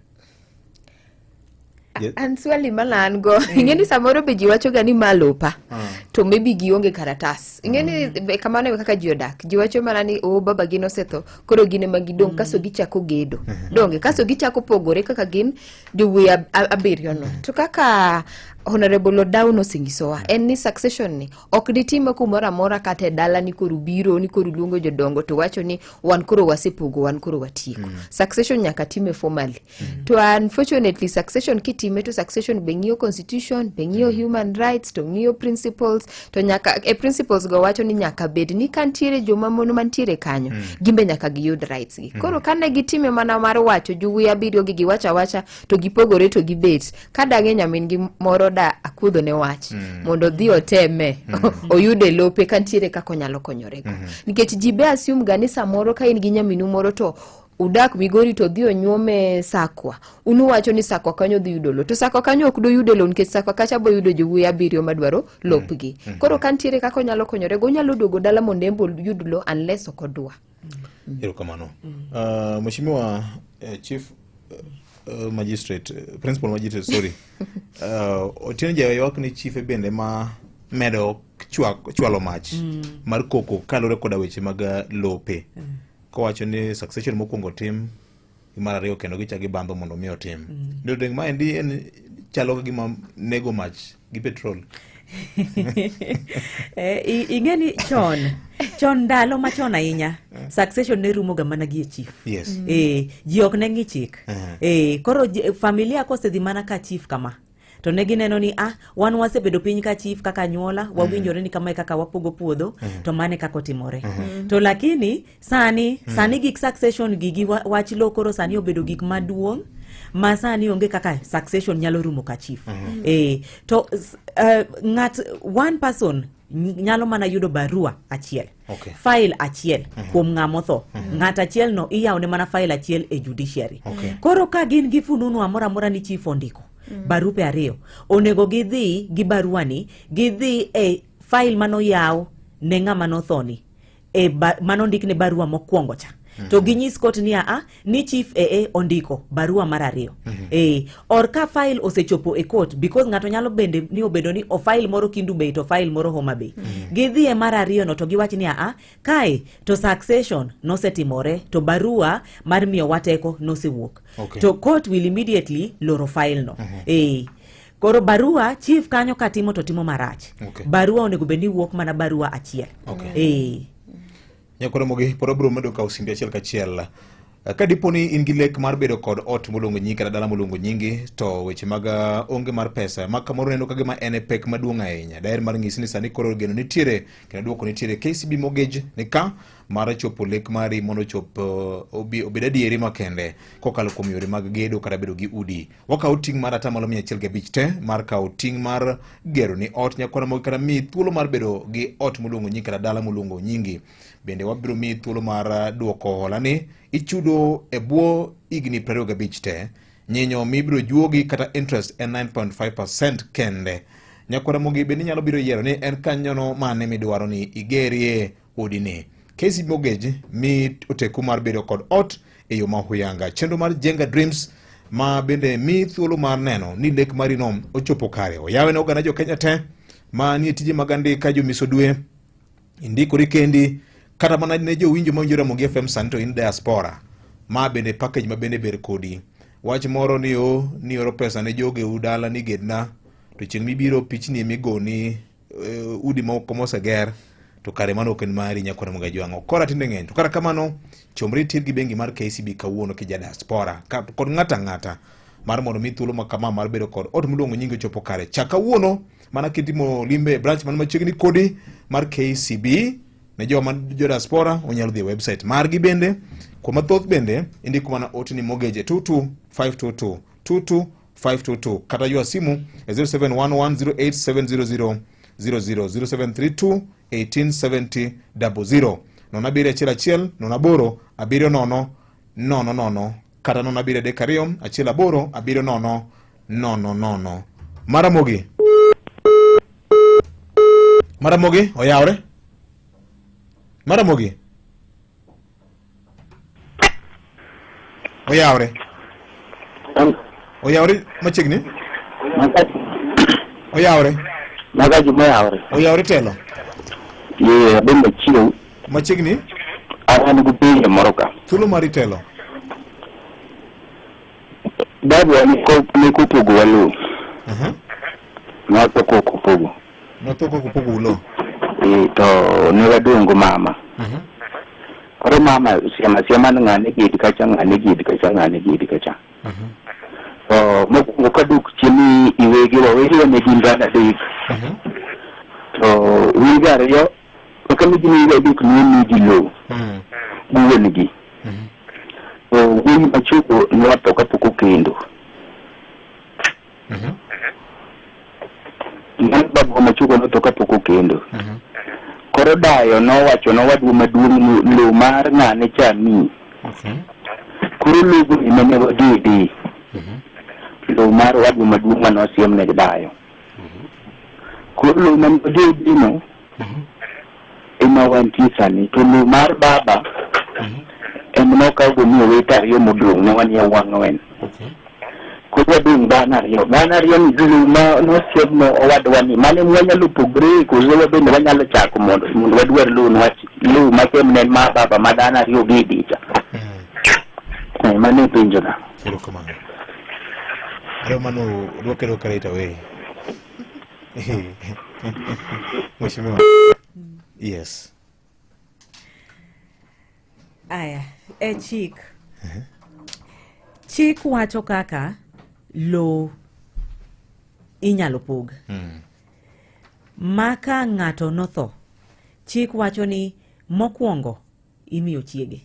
An swali mana an go, ing'e ni samoro be ji wacho ga ni ma lopa to maybe gionge karatas. Ing'e ni be kamano e kaka ji odak. Ji wacho mana ni o baba gi nosetho, koro gin ema gidong', kaso gichako gedo donge, kaso gichako pogore kaka gin jowuoyi abiriyo no. To kaka Honorable Odau nosenyisowa en ni succession ni ok ditime kumoro amora kata e dala ni koro biro ni koro luongo jodongo to wacho ni wan koro wasepogo, wan koro watieko. Succession nyaka time formally. To unfortunately succession kitime to succession be ng'iyo constitution, be ng'iyo human rights, to ng'iyo principles, to nyaka e principles go wacho ni nyaka bed ni kantiere joma mon mantiere kanyo, gimbe nyaka giyud rights gi. Koro kane gitime mana mar wacho jowuoyi abiriyo gi giwacho awacha to gipogore to gibet ka dang'e nyamin gi moro da akuodho ne wach mondo odhi oteme oyude lope kantiere kaka onyalo konyorego, nikech ji be assume ga ni samoro ka in gi nyaminu moro to udak Migori to odhi onyuome Sakwa, un uwacho ni Sakwa kanyo dhi yudo lo, to Sakwa kanyo ok doyude lo nikech Sakwa kacha boyudo jowuoyi abiriyo madwaro lopgi. Koro ka ntiere kaka onyalo konyorego, onyalo duogo dala mondo en be oyud lo, unless ok odwa. Erokamano. Mheshimiwa Chief Magistrate, Principal Magistrate, sorry. Otieno jaywak ni chife bende ma medo chwalo mach mar koko kaluwore koda weche mag lope. Kowacho ni succession mokwongo tim gi mar ariyo kendo gichak gibandho mondo mi otim. Mm. Maendi en chalo ka gima nego mach gi petrol. Ing'e ni chon chon, ndalo machon ahinya, succession ne rumo ga mana gi e chief. Ji ok ne ng'i chik. Koro familia kosedhi mana ka chief kama to ne gineno ni ah, wan wasebedo piny ka chief kaka anyuola wawinjore ni kamae kaka wapogo puodho, to mane kaka otimore. To lakini sani, sani gik succession gi wach lo koro sani obedo gik maduong' ma sani onge kaka succession nyalo rumo ka chief. To ng'at one person nyalo mana yudo barua achiel, file achiel kuom ng'ama otho. Ng'at achiel no iyawne mana file achiel e judiciary. Koro ka gin gi fununu amoro amora ni chief ondiko barupe ariyo, onego gidhi gi barua ni, gidhi e file manoyaw ne ng'ama nothoni e manondikne barua mokwongo cha, to ginyis kot ni aa ni chief ee ondiko barua mar ariyo. Or ka file osechopo e court, because ng'ato nyalo bende ni obedo ni o file moro Kendu Bay to file moro Homa Bay, gidhi e mar ariyo no to giwach ni aa kae to succession nosetimore to barua mar miyowa teko nosewuok. To court will immediately loro file no. Koro barua chief kanyo katimo to timo marach. Barua onego bed ni wuok mana barua achiel. Nyakoro mogi pod wabiro medo kawo simbi achiel kachiel. Ka dipo ni in gi lek mar bedo kod ot moluongo nyingi kata dala moluongo nyingi, to weche mag onge mar pesa ma kamoro neno ka gima en e pek maduong' ahinya. Daher mar nyisi ni sani koro geno nitiere kendo duoko nitiere. KCB Mortgage ni ka mar chopo lek mari mondo ochop obed adieri makende kokalo kuom yore mag gedo kata bedo gi udi. Wakawo ting' mar 115% te mar kawo ting' mar gero ni ot nyakwara mogi kata miyi thuolo mar bedo gi ot moluongo nyingi kata dala moluongo nyingi. Bende wabiro miyi thuolo mar duoko hola ni ichudo e bwo higni 25 te. Nyinyo mibiro juogi kata interest en 9.5% kende. Nyakwara mogi bende inyalo biro yiero ni en kanyono mane midwaro ni igerie odi ni. KCB Mortgage mi oteku mar bedo kod ot e yo ma huyanga. Chenro mar Jenga Dreams ma bende mi thuolo mar neno ni lek mari no ochopo kare. Oyawe ne oganda jo Kenya te ma nie tije mag andika, jomiso dwe, indikori kendi, kata mana ne jowinjo ma winjo Ramogi FM sani to in diaspora. Ma bende package ma bende ber kodi. Wach moro ni o ni oro pesa ne jogeu dala ni gedna, to chieng' mibiro pichni emigoni udi moko moseger to kare mano ok en mari. Nyakwar Ramogi Ajwang'o kora tinde ng'eny, to kata kamano chomri tir gi bengi mar KCB kawuono kija diaspora kod ng'ato ang'ata mar mondo mi thuolo ma kama mar bedo kod ot miluongo nyingi ochopo kare. Chak kawuono mana kitimo limbe e branch man machiegni kodi mar KCB. Ne joma jo diaspora onyalo dhi e website margi bende. Kuom mathoth bende indiko mana ote ni mortgage e 22522, 22522, kata ywa simu e 0711 08700 00, 0732 1870 00, 07 11 08 70 00, kata 0732 18 70 00. Maramogi. Maramogi oyawre. Maramogi. Oyawre. Oyawre machiegni. Oyawre. Maga gima oyawre. Oyawre telo. Ye, abende chiew. Machiegni. An gi penjo moro ka. Thuolo mari telo. Babu ne kopogo wa lowo. Notho kok opogo. Notho kok opogo lowo. Eh, to ne wadong' gi mama. Koro mama siema siema ni ng'ane gid kacha, ng'ane gid kacha, ng'ane gid kacha. To mokwongo kadok chien ni iwegewa, wegewa ne gin dhano adek. To wege ariyo, kaka ne gin wege adek ne omigi lowo gi wuon-gi. To wuoyi machogo notho kapok okendo. Mano babwa machogo notho kapok okendo. Koro dayo nowacho nowadwa maduong' ni lowo mar ng'ane cha miyi. Koro logo ema ne wagede. Lowo mar owadwa maduong' mane osiem ne dayo. Koro lowo mane wagede no ema wantie sani. To lowo mar baba ema nokaw go mi owete ariyo modong' ne wan yawuoyi ang'wen. Koro wadong' dhano ariyo. Dhano ariyo ni lowo ma nosiem ne owadwa ni mano ema wanyalo pogre koso wabende wanyalo chako mondo mondo wadwar lowo niwach lowo masiem ne en mar baba ma dhano ariyo gede cha. Eh, mano e penjona. Erokamano. Adwa mano duoke duoka right away. Mheshimiwa. Yes. Aya, e chik. Chik wacho kaka lowo inyalo pog. Ma ka ng'ato notho, chik wacho ni mokwongo imiyo chiege.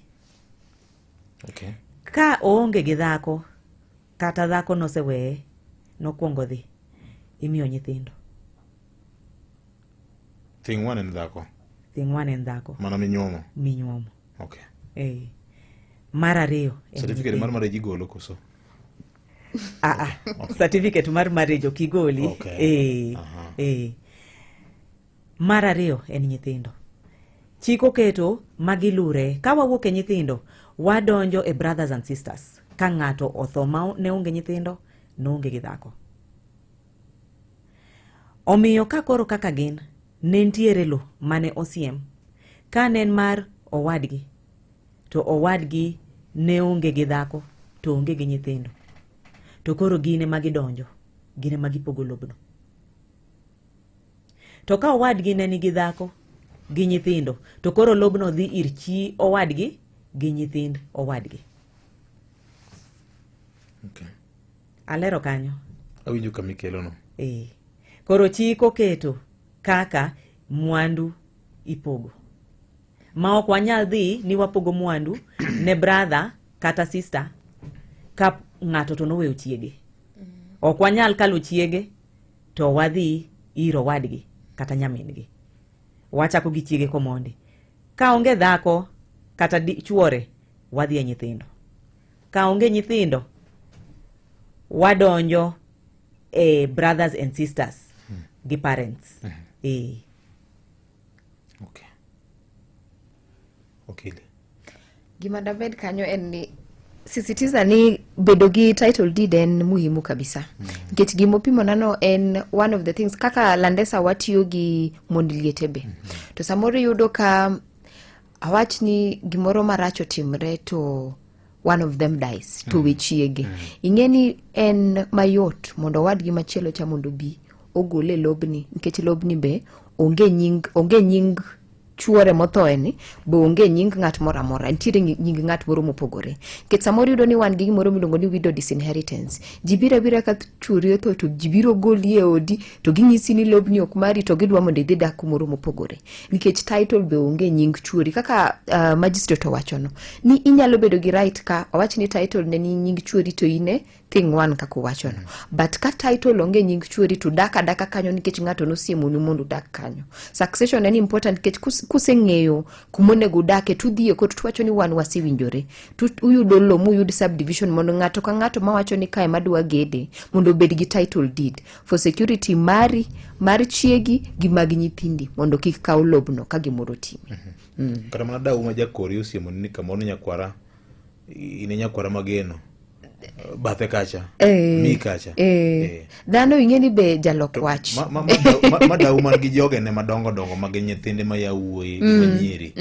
Okay. Ka oonge gi dhako, kata dhako noseweye, nokwongo dhi, imiyo nyithindo. Thing one en dhako. Thing one en dhako. Mana minyuomo. Minyuomo. Okay. Eh. Mar ariyo. en Certificate mar nyithindo. marriage igolo koso? Ah, ah. Certificate mar marriage ok igoli. Okay. Eh. Eh. Mar ariyo en nyithindo. Chik oketo magi lure. Ka wawuok e nyithindo, wadonjo e brothers and sisters. Ka ng'ato otho ma ne onge nyithindo, noonge gi dhako. Omiyo ka koro kaka gin, ne nitiere lo mane osiem. Ka ne en mar owadgi, to owadgi ne onge gi dhako, to onge gi nyithindo. To koro gin ema gidonjo, gin ema gipogo lobno. To ka owadgi ne nigi dhako gi nyithindo, to koro lobno dhi ir chi owadgi gi nyithind owadgi. Okay. Alero kanyo. Awinjo kama ikelono. Eh. Koro chik oketo kaka mwandu ipogo. Ma ok wanyal dhi ni wapogo mwandu ne brother kata sister ka ng'ato to noweyo chiege. Ok wanyal kalo chiege to wadhi ir owadgi kata nyamin-gi. Wachako gi chiege komondi. Ka onge dhako kata chuore, wadhi e nyithindo. Ka onge nyithindo, wadonjo e brothers and sisters gi parents. Eh. Okay. Okili. Gima damed kanyo en ni sisitiza ni bedo gi title deed en muhimu kabisa nikech gimopimo nano en one of the things kaka Landesa watiyo gi mond liete be to samoro iyudo ka awach ni gimoro marach otimre to one of them dies to we chiege ing'e ni en mayot mondo owadgi machielo cha mondo obi ogole lobni nikech lobni be onge nying onge nying chuore mothoe ni be onge nying ng'at moro amora nitiere nying ng'at moro mopogore nikech samoro iyudo ni wan gi gimoro miluongo ni widow disinheritance ji biro abira ka chuori otho to ji biro goli e odi to ginyisi ni lobni ok mari to gidwa mondo idhi dak kumoro mopogore nikech title be onge nying chuori kaka magistrate owachono ni inyalo bedo gi right ka owach ni title ne ni nying chuori to ine thing one kaka owachono but ka title onge nying chuori to dak adaka kanyo nikech ng'ato nosiemonu mondo udak kanyo succession en important nikech kuseng'eyo kumonego udake tudhi e kot tuwacho ni wan wasewinjore to uyudo lowo muyud subdivision mondo ng'ato ka ng'ato mawacho ni kae madwa gede mondo obed gi title deed for security mari mar chiegi gi mag nyithindi mondo kik kaw lobno ka gimoro otimi. Kata mana dau ma jakori osiemoni ni kamoro ni nyakwara in e nyakwara mageno bathe kacha mi kacha Eh. Dhano ing'e ni be jalok wach. Ma dau man gi jogene madongo dongo ma gin nyithinde ma yawuoyi gi manyiri.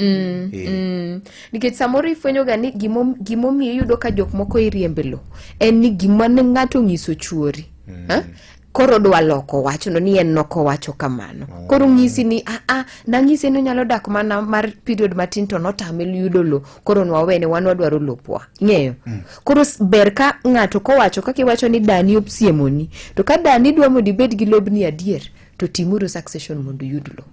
Nikech samoro ifwenyoga ni gimomiyo iyudo ka jok moko iriembe lo en ni gima ne ng'ato onyiso chuori. Ha? Koro dwa loko wachno ni en nokowacho kamano. Koro ng'isi ni aa nang'ise ni onyalo dak mana mar period matin to notame yudo lo koro nwawene wan wadwaro lopwa. Ing'eyo? Koro ber ka ng'ato kowacho kaka iwacho ni dani osiemoni to ka dani dwa mondo ibed gi lobni adier to timuru succession mondo uyud lo.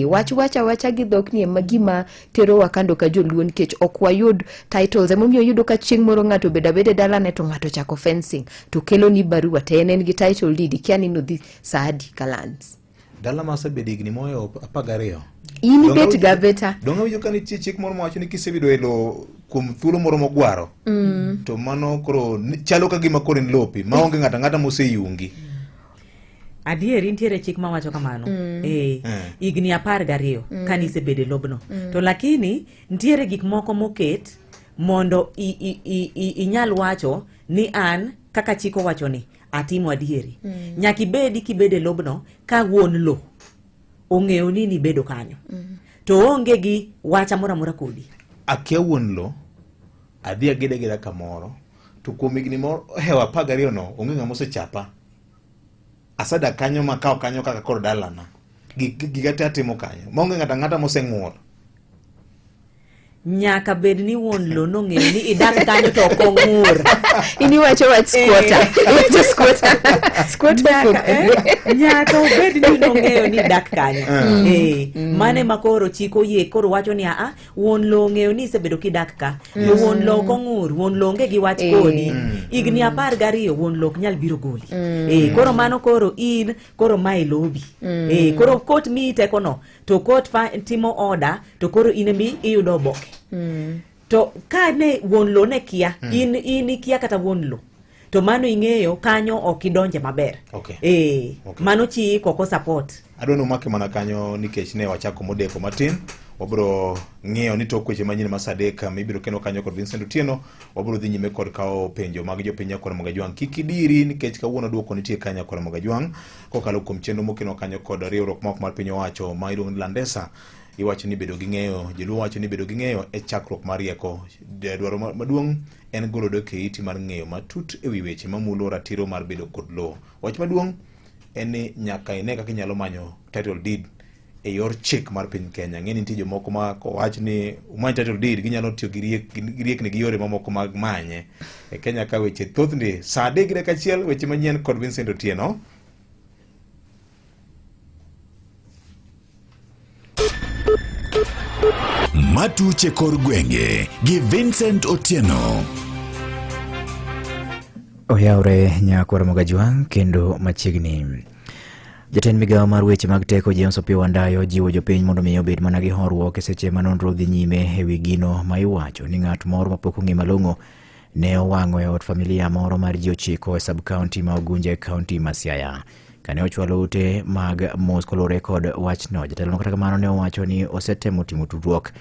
Wach wacha wacha gi dhok ni ema gima terowa kando ka joluo nikech ok wayud titles. Emomiyo iyudo ka chieng' moro ng'ato obedo abeda e dalane to ng'ato ochako fencing to kelo ni barua to en en gi title deed ikia ni nodhi saa adi ka lands. Dala ma osebedo higni mohewo 12. In ibet ga beta. Donge awinjo ka nitie chik moro mawacho ni kisebedo e lowo kuom thuolo moro mogwaro to mano koro chalo ka gima koro en lopi maonge ng'ato ang'ata moseyungi. Adieri nitiere chik mawacho kamano. Higni 12 kane isebedo e lobno. To lakini nitiere gik moko moket mondo inyal wacho ni an kaka chik owacho ni atimo adieri. Nyaka ibedi kibedo e lobno ka wuon lo ong'eyo ni nibedo kanyo. To onge gi wacha moro amora kodi. Akia wuon lo, adhi ageda ageda kamoro, to kuom higni mohewo 12 no, onge ng'ama osechapa. Asedak kanyo makawo kanyo kaka koro dalana. Giga te atimo kanyo. Maonge ng'ato ang'ata moseng'ur. Nyaka bed ni wuon lo nong'eyo ni idak kanyo to ok ong'ur. In iwacho wach squatter. Iwacho squatter. Squatter. Nyaka obed ni nong'eyo ni idak kanyo. Mane ma koro chik oyie koro wacho ni aa wuon lo ong'eyo ni isebedo kidak ka. To wuon lo ok ong'ur, wuon lo onge gi wach kodi. Higni 12 wuon lo ok nyal biro goli. Koro mano koro in koro mae lobi. Koro kot miyi tekono to kot timo order to koro in emi iyudo oboke. To ka ne wuon lo ne kia, in ikia kata wuon lo. To mano ing'eyo kanyo ok idonje maber. Mano chik ok support. Adwa ni umake mana kanyo nikech ne wachako modeko matin. Wabiro ng'iyo ni tok weche manyien ma saa 3 mibiro keno kanyo kod Vincent Otieno. Wabiro dhi nyime kod kawo penjo mag jopiny nyakwar Ramogi Ajwang'. Kik idiri nikech kawuono duoko nitie ka nyakwar Ramogi Ajwang' kokalo kuom chenro mokeno kanyo kod riwruok ma ok mar piny owacho ma iluongo ni Landesa. Iwacho ni bedo gi ng'eyo, joluo wacho ni bedo gi ng'eyo e chakruok mar rieko. Dwaro maduong' en golo dok e iti mar ng'eyo matut e wi weche mamulo ratiro mar bedo kod lowo. Wach maduong' en ni nyaka ine kaka inyalo manyo title deed e yor chik mar piny Kenya. Ng'e ni nitie jomoko ma kowach ni umany title deed ginyalo tiyo gi riekni gi yore mamoko mag manye. E Kenya ka weche thoth ndi. Saa 3:01 weche manyien kod Vincent Otieno. Matuche kor gwenge gi Vincent Otieno. Oyawre nyakwar Ramogi Ajwang' kendo machiegni. Jatend migawo mar weche mag teko James Opiyo Wandayi jiwo jopiny mondo mi obed mana gi horuok e seche ma nonro dhi nyime e wi gino ma iwacho ni ng'at moro mapok ong'e malong'o ne owang'o e ot familia moro mar ji 9 e sub-county ma Ugunja e county ma Siaya. Kane ochwalo ute mag mos koluwore kod wachno, jatelono kata kamano ne owacho ni osetemo timo tudruok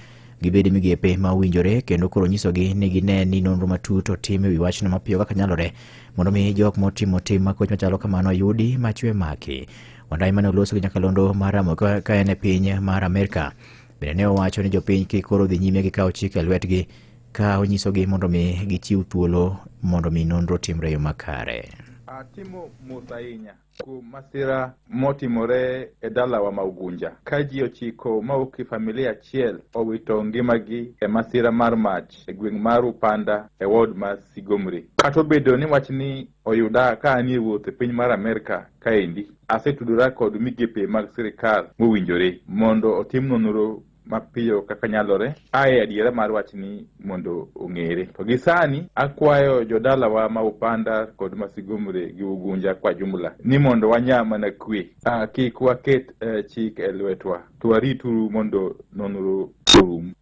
gi bede migepe ma owinjore kendo koro nyisogi ni gine ni nonro matut otim e wi wachno mapiyo kaka nyalore mondo mi jok motimo tim makoch machalo kamano yudi machwe maki. Wandayi mane oloso gi nyakalondo mar Ramogi ka en e piny mar Amerka bende ne owacho ni jopiny kik koro dhi nyime gi kawo chik e lwetgi ka onyisogi mondo mi gichiw thuolo mondo mi nonro timre e yo makare. Atimo mos ahinya kuom masira motimore e dalawa ma Ugunja ka ji 9 mawuok e familia achiel owito ngimagi e masira mar mach e gweng' mar Upanda e ward ma Sigomri. Kata obedo ni wachni oyuda ka anie wuoth e piny mar Amerka kaendi, asetudora kod migepe mag sirikal mowinjore mondo otim nonro mapiyo kaka nyalore ae adiera mar wachni mondo ong'ere. To gi sani akwayo jodalawa ma Upanda kod Masigumre gi Ugunja kwa jumla ni mondo wanya mana kwe. Kik waket chik e lwetwa, to warituru mondo nonro orum.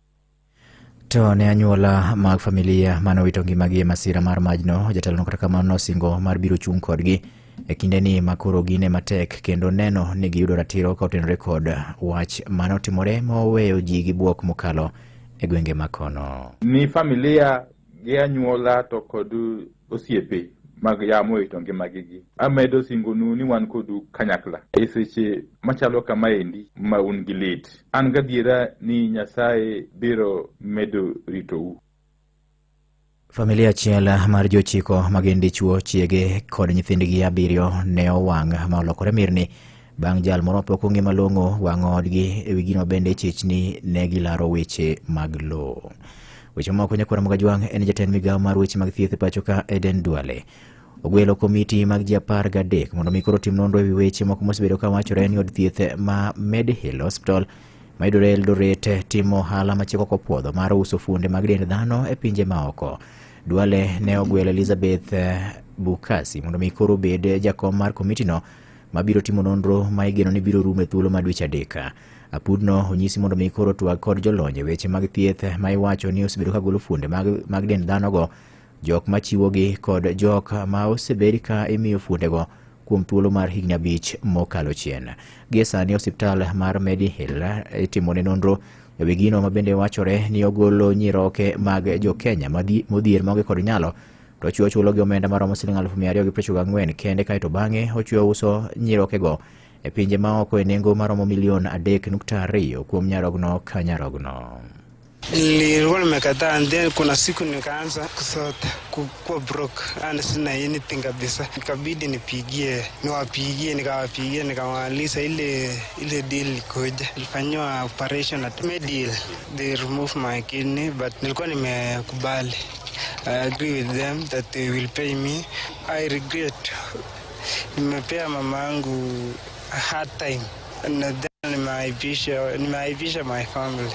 To ne anyuola mag familia mane owito ngimagi e masira mar majno, jatelono kata kamano nosingo mar biro chung' kodgi e kindeni ma koro gine matek kendo neno ni giyudo ratiro ka otenore kod wach mane otimore moweyo ji gi bwok mokalo e gwenge ma kono. Ni familia gi anyuola to kod osiepe mag yamo owito ngimagi gi. Amedo singonu ni wan kodu kanyakla e seche machalo kamaendi ma un gi lit. An gadiera ni Nyasaye biro medo ritou. Familia achiel mar jochiko ma gin dichuo, chiege kod nyithindgi abiriyo ne owang' ma olokore mirni bang' jal moro mapok ong'e malong'o wang'o odgi e wi gino bende chich ni ne gilaro weche mag lowo. Weche mamoko nyakwara Mogajwang' en jatend migawo mar weche mag thieth e pacho ka Eden Duale ogwelo komiti mag ji 13 mondo mi koro otim nonro e wi weche moko mosebedo ka wachore ni od thieth ma Medihill Hospital mayudore Eldoret timo ohala machiko kopuodho mar uso fuonde mag dend dhano e pinje maoko. Duale ne ogwelo Elizabeth Bukasi mondo mi koro obed jakom mar komitino mabiro timo nonro ma igeno ni biro rumo e thuolo mar dweche 3. Apudno onyisi mondo mi koro twag kod jolony e weche mag thieth ma iwacho ni osebedo ka golo fuonde mag dend dhanogo, jok machiwogi kod jok ma osebed ka imiyo fuondego kuom thuolo mar higni 5 mokalo chien. Gie sani osiptal mar Medihill itimone nonro e wi gino ma bende wachore ni ogolo nyiroke mag jo Kenya modhier maonge kod nyalo to ochiwo chulo gi omenda maromo siling 294,000 kende kaeto bang'e ochiwo uso nyirokego e pinje maoko e nengo maromo milion 3.2 kuom nyarogno ka nyarogno. Nilikuwa nimekataa and then kuna siku nikaanza kusota kuwa broke and sina anything kabisa, ikabidi niwapigie, nikawapigia nikamaliza ile deal ikoje. Nilifanyiwa operation at Medihill, they remove my kidney but nilikuwa nimekubali. I agree with them that they will pay me. I regret nimepea mama yangu a hard time na then nimeaibisha my family.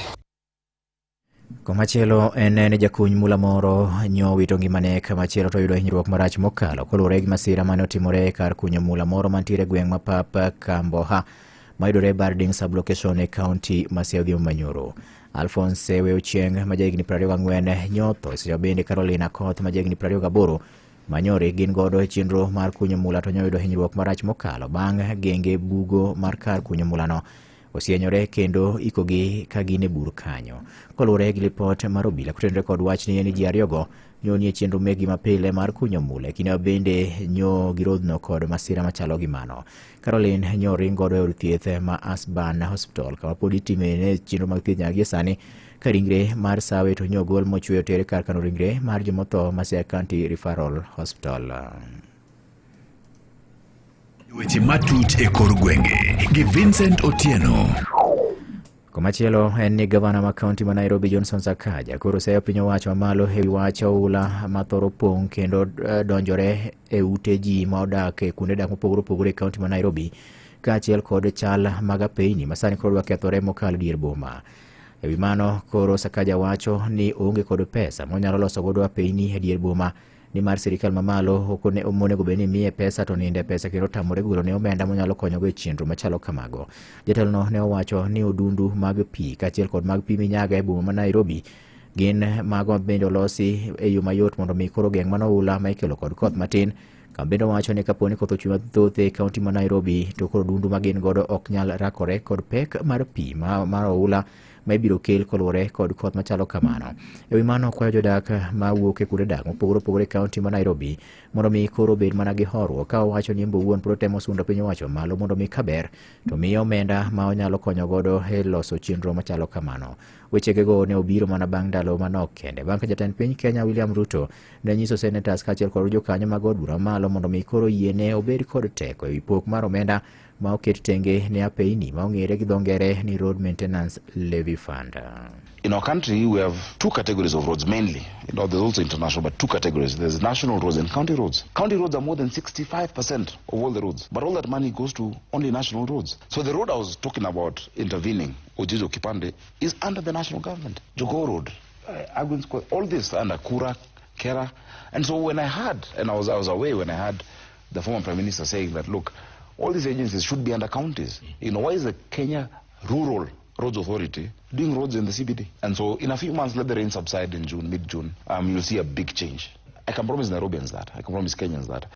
Komachielo en ni jakuny mula moro nyo wito ngimane kamachielo to oyudo hinyruok marach mokalo kaluwore gi masira mane otimore e kar kunyo mula moro mantiere e gweng' ma Pap Kamboha mayudore Barding sub-location e kaunti ma Siaya Odhiambo Manyoro. Alphonse Weochieng' ma jahigni 24 nyotho e seche bende Caroline Akoth ma jahigni 28 manyori gin godo e chenro mar kunyo mula to nyoyudo hinyruok marach mokalo bang' genge bugo mar kar kunyo mulano osienyore kendo ikogi ka gin e bur kanyo. Kaluwore gi lipot mar obila kotenore kod wachni ni ji ariyogo nyo nie chenro megi mapile mar kunyo mula e kinde ma bende nyo girodhno kod masira machalo gi mano. Caroline nyo ring godo e od thieth ma Asban Hospital kama pod itime ne chenro mag thieth nyaka gie sani ka ringre mar Sawe to nyo ogol mochwe oter kar kano ringre mar jomotho ma Siaya County Referral Hospital. Weche matut e kor gwenge gi Vincent Otieno. Komachielo en ni gavana ma kaunti ma Nairobi Johnson Sakaja koro oseyo piny owacho mamalo e wi wach oula ma thoro pong' kendo donjore e ute ji ma odak e kuonde dak mopogore opogore e kaunti ma Nairobi kaachiel kod chal mag apeyni ma sani koro dwa kethore mokalo dier boma. E wi mano koro Sakaja wacho ni oonge kod pesa monyalo loso godo apeyni e dier boma nimar sirikal mamalo ok monego bed ni miye pesa to ninde pesa kendo tamore golo ne omenda monyalo konyogo e chenro machalo kamago. Jatelono ne owacho ni odundu mag pi kaachiel kod mag pi minyaga e boma ma Nairobi gin mago ma bende olosi e yo mayot mondo mi koro geng' mano oula ma ikelo kod koth matin. Kama bende owacho ni kapo ni koth ochwe mathoth e kaunti ma Nairobi to koro odundu ma gin godo ok nyal rakore kod pek mar pi mar oula ma ibiro kel koluwore kod koth machalo kamano. E wi mano okwayo jodak mawuok e kuonde dak mopogore opogore e kaunti ma Nairobi mondo mi koro obed mana gi horuok ka owacho ni en owuon pod otemo sundo piny owacho malo mondo mi kaber to miye omenda ma onyalo konyo godo e loso chenro machalo kamano. Wechegego ne obiro mana bang' ndalo manok kende bang' ka jatend piny Kenya William Ruto ne nyiso senators kaachiel kod jokanyo mag od bura mamalo mondo mi koro yiene obed kod teko e wi pok mar omenda ma oket tenge ne apeyni ma ong'ere gi dho ngere ni Road Maintenance Levy Fund. In our country, we have two categories of roads mainly. You know, there's also international, but two categories. There's national roads and county roads. County roads are more than 65% of all the roads, but all that money goes to only national roads. So the road I was talking about intervening, Ojijo Kipande, is under the national government. Jogoo Road, Agwin Square, all this under Kura, Kera. And so when I heard, and I was away when I heard the former Prime Minister saying that, look, all these agencies should be under counties. You know, why is the Kenya Rural Roads Authority doing roads in the CBD? And so in a few months, let the rain subside in June, mid-June, you'll see a big change. I can promise Nairobians that. I can promise Kenyans that.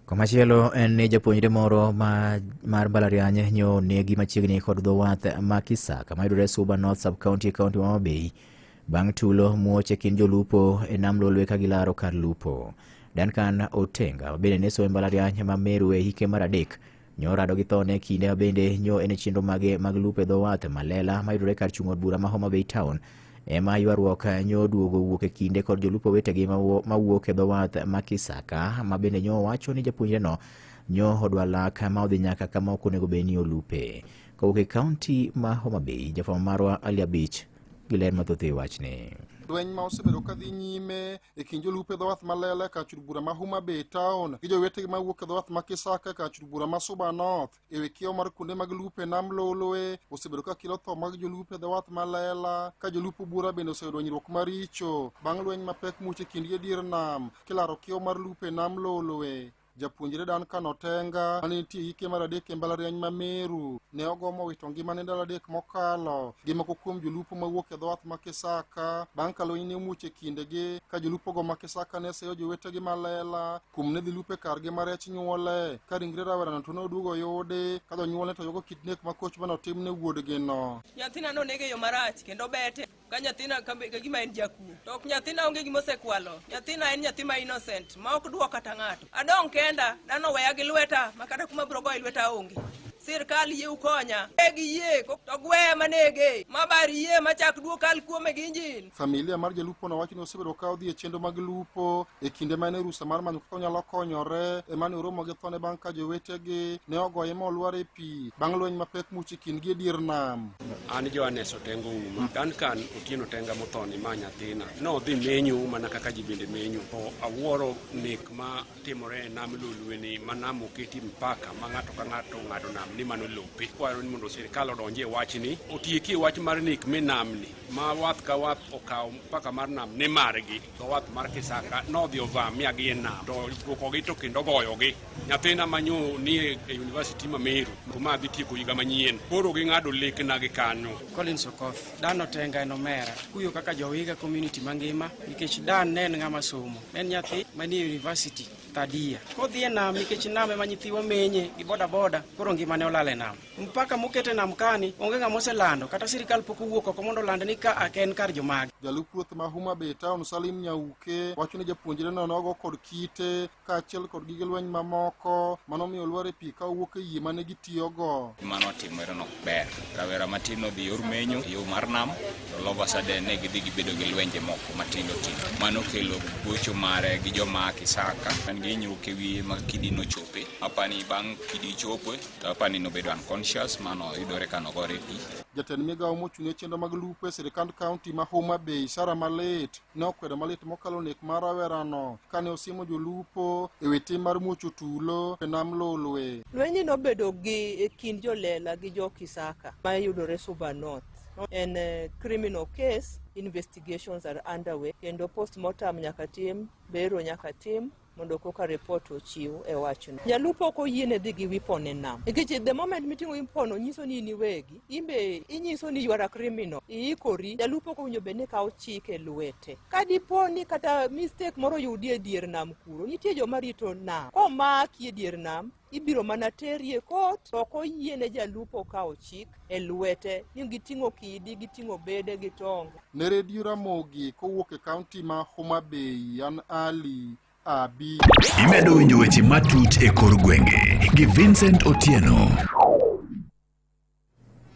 Komachielo en ni japuonjre moro ma mar mbalariany nyo onegi machiegni kod dho wath ma Kisaka mayudore Suba North Sub-County e kaunti ma Homa Bay bang' tulo muoch e kind jolupo e nam Lolwe ka gilaro kar lupo. Duncan Otenga ma bende ne somo e mbalariany ma Meru e hike mar adek nyo rado gi thone kinde ma bende nyo en e chenro mage mag lupo e dho wath Malela mayudore kar chung' od bura ma Homa Bay Town ema ywaruok nyo oduogo wuok e kinde kod jolupo wetegi mawuok e dho wath ma Kisaka ma bende nyo wacho ni japuonjreno nyo odwa lak ma odhi nyaka kama ok onego bed ni olupe. Kowuok e kaunti ma Homa Bay, jafwambo marwa Ali Abich gi ler mathoth e wachni. Lweny ma osebedo ka dhi nyime e kind jolupo e dho wath ma Lela e kar chul bura ma Homa Bay Town gi jowetegi mawuok e dho wath ma Kisaka e kar chul bura ma Suba North e wi kiewo mar kuonde mag lupo e nam Lolwe osebedo ka kelo tho mag jolupo e dho wath ma Lela ka jolupo bura bende oseyudo hinyruok maricho bang' lweny mapek muoch e kindgi e dier nam kilaro kiewo mar lupo e nam Lolwe. Japuonjre Duncan Otenga mane nitie hike mar adek e mbalariany ma Meru ne ogomo wito ngimane ndalo adek mokalo gi moko kuom jolupo mawuok e dho wath ma Kisaka bang' ka lweny ne omuoch e kindegi ka jolupogo ma Kisaka ne seyo jowetegi ma Lela kuom ne dhi lupo e kargi ma rech nyuole ka ringre rawerano to ne oduogo oyudi ka jonyuolne to yugo kit nek makoch mane otim ne wuodgino. Nyathina nonege e yo marach kendo bete ka nyathina ka gima en jakuo to ok nyathina onge gima osekwalo nyathina en nyathi ma innocent ma ok duok kata ng'ato adong' kenda dhano oweya gi lweta ma kata kuma biro goye lweta onge sirkal yie ukonya e gi yie to gweya manege mabar yie machak duok kal kuome gi injin. Familia mar jalupono wacho ni osebedo ka odhi e chenro mag lupo e kinde ma en e rusa mar manyo kaka onyalo konyore ema ne oromo gi thone bang' ka jowetegi ne ogoye ma olwar e pi bang' lweny mapek muoch e kindgi e dier nam. An Johannes Otengo Uma. Duncan Otieno Otenga mothoni ma nyathina. Nodhi menyo mana kaka ji bende menyo. To awuoro nek ma timore e nam Lolwe ni ma nam oketi mpaka ma ng'ato ka ng'ato ong'ado nam ni mano lope. Kwayo ni mondo sirkal odonji e wachni, otieki wach mar nek me namni ma wath ka wath okawo mpaka mar nam ni margi. To wath mar Kisaka nodhi ovamia gi e nam to duokogi to kendo ogoyogi. Nyathina manyo ni e university ma Meru ma dhi tieko higa manyien. Koro ging'ado lekna gi kanyo. Collins Okoth, Dan Otenga en omera. Kuyo kaka jowiga community mangima nikech Dan ne en ng'ama somo. Ne en nyathi manie university third year. Kodhi e nam nikech nam ema nyithiwa menye gi boda boda, koro ngimane olal e nam. Mpaka mokete nam kani onge ng'ama oselando kata sirikal pok owuok oko mondo oland ni ka ak en kar jomage. Jalup ruoth ma Homa Bay Town Salim Nyauke wacho ni japuonjreno nogo kod kite kaachiel kod gige lweny mamoko manomiyo olwar e pi ka owuok e yie mane gitiyogo. Mano otimore nok ber. Rawera matin nodhi yor menyo e yo mar nam to all of a sudden ne gidhi gibedo gi lwenje moko matindo tindo. Mano kelo gocho mare gi joma a Kisaka. En gi hinyruok e wiye ma kidi nochope. Apani bang' kidi chopo to apani nobedo unconscious mano yudore ka nogore e pi. Jatend migawo mochung' ne chenro mag lupo e sirkand kaunti ma Homa Bay, Sarah Malit, ne okwedo malit mokalo nek mar rawerano kane osiemo jolupo e wi tim mar muocho tulo e nam Lolwe. Lweny nobedo gi e kind jolela gi jo Kisaka ma yudore Suba North. En criminal case, investigations are underway kendo postmortem nyaka tim, bero nyaka tim mondo koka report ochiw e wachno. Jalupo ok oyiene dhi gi weapon e nam. Nikech the moment miting'o weapon nyiso ni in iwegi, in be inyiso ni you are a criminal. Iikori, jalupo ok owinjo bed ni kawo chik e lwete. Ka dipo ni kata mistake moro oyudi e dier nam kuro, nitie joma rito nam. Komaki e dier nam, ibiro mana teri e court, to ok oyiene jalupo kawo chik e lwete ni giting'o kidi, giting'o bede gi tong. Ne redio Ramogi kowuok e kaunti ma Homa Bay, an Ali Abi. Imedo winjo weche matut e kor gwenge gi Vincent Otieno.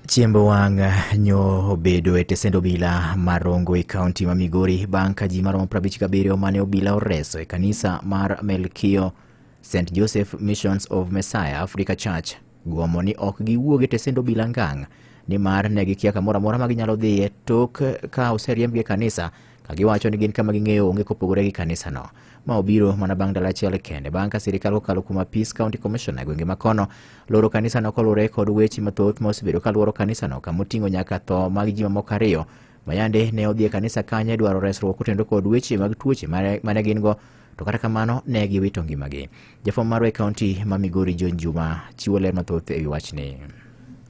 Chiemb wang' nyo obedo e tesend obila mar Rongo e kaunti ma Migori bang' ka ji maromo 57 mane obila oreso e kanisa mar Melkio. St Joseph Missions of Messiah Africa Church gomo ni ok giwuog e tesend obila ngang' nimar ne gikia kamoro amora ma ginyalo dhiye tok ka oseriembgi e kanisa ka giwacho ni gin kama ging'eyo onge kopogore gi kanisano. Ma obiro mana bang' ndalo achiel kende bang' ka sirikal kokalo kuom apis County Commissioner e gwenge ma kono loro kanisano koluwore kod weche mathoth ma osebedo ka luoro kanisano kamoting'o nyaka tho mag ji mamoko ariyo ma yande ne odhi e kanisa kanyo e dwaro resruok kotenore kod weche mag tuoche mane gin go to kata kamano ne giwito ngimagi. Jafwambo marwa e kaunti ma Migori John Juma chiwo ler mathoth e wi wachni.